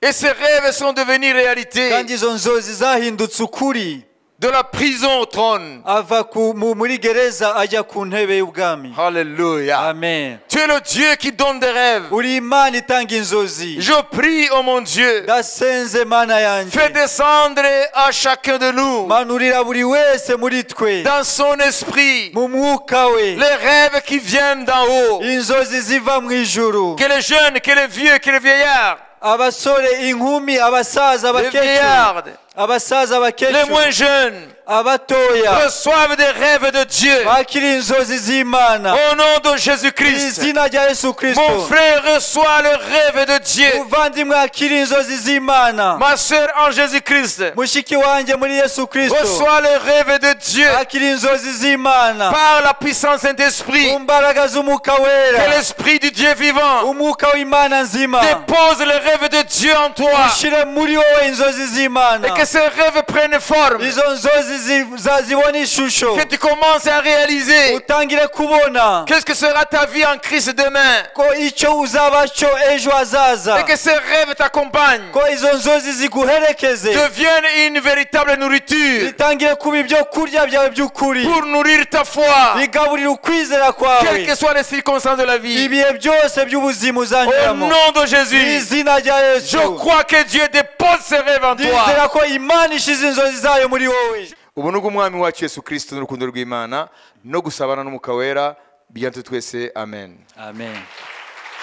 Et ses rêves sont devenus réalité. Kandi izo nzozi zahindutse ukuri. De la prison au trône. Ava muri gereza ajya ku ntebe y'ubwami. Alléluia. Amen. Tu es le Dieu qui donne des rêves. Uri Imana itanga inzozi. Je prie, oh mon Dieu. Ndasenze Mana yanjye. Fais descendre à chacun de nous. Manurira buri wese muri twe. Dans son esprit. Mu mwuka we. Les rêves qui viennent d'en haut. Inzozi ziva mu ijuru. Que les jeunes, que les vieux, que les vieillards. Abasore, inkumi, abasaza, abakecuru. Abasaza, abakecuru. Les moins jeunes. Abatoya. Reçoivent des rêves de Dieu. Bakira inzozi z'Imana. Au nom de Jésus-Christ. Izina rya Yesu Kristo. Mon frère reçoit le rêve de Dieu. Muvandimwe akira inzozi z'Imana. Ma sœur en Jésus-Christ. Mushiki wanjye muri Yesu Kristo. Reçoit le rêve de Dieu. Akira inzozi z'Imana. Par la puissance Saint-Esprit. Mu mbaraga z'Umwuka Wera. Que l'Esprit du Dieu vivant. Umwuka w'Imana nzima. Dépose le rêve de Dieu en toi. Ushire muri wowe inzozi z'Imana. Et que ces rêves prennent forme. Izo nzozi zibona ishusho. Que tu commences à réaliser. Utangire kubona. Qu'est-ce que sera ta vie en Christ demain? Ko icyo uzaba cyo ejo hazaza. Et que ces rêves t'accompagnent. Ko izo nzozi ziguherekeze. Deviennent une véritable nourriture. Bitangire kuba ibyo kurya byawe by'ukuri. Pour nourrir ta foi. Bigaburira ukwizera kwawe. Quelles que soient les circonstances de la vie. Ibihe byose by'ubuzima uzanyuramo. Au nom de Jésus. Izina rya Yesu. Je crois que Dieu dépose ses rêves en toi. Ndizera ko Imana ishize inzozi zayo muri wowe. Ubuntu bw'Umwami wacu Yesu Kristo n'urukundo rw'Imana no gusabana n'Umwuka Wera biganze twese. Amen. Amen.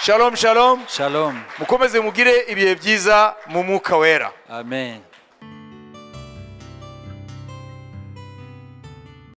Shalom, shalom. Shalom. Mukomeze mugire ibihe byiza mu Mwuka Wera. Amen.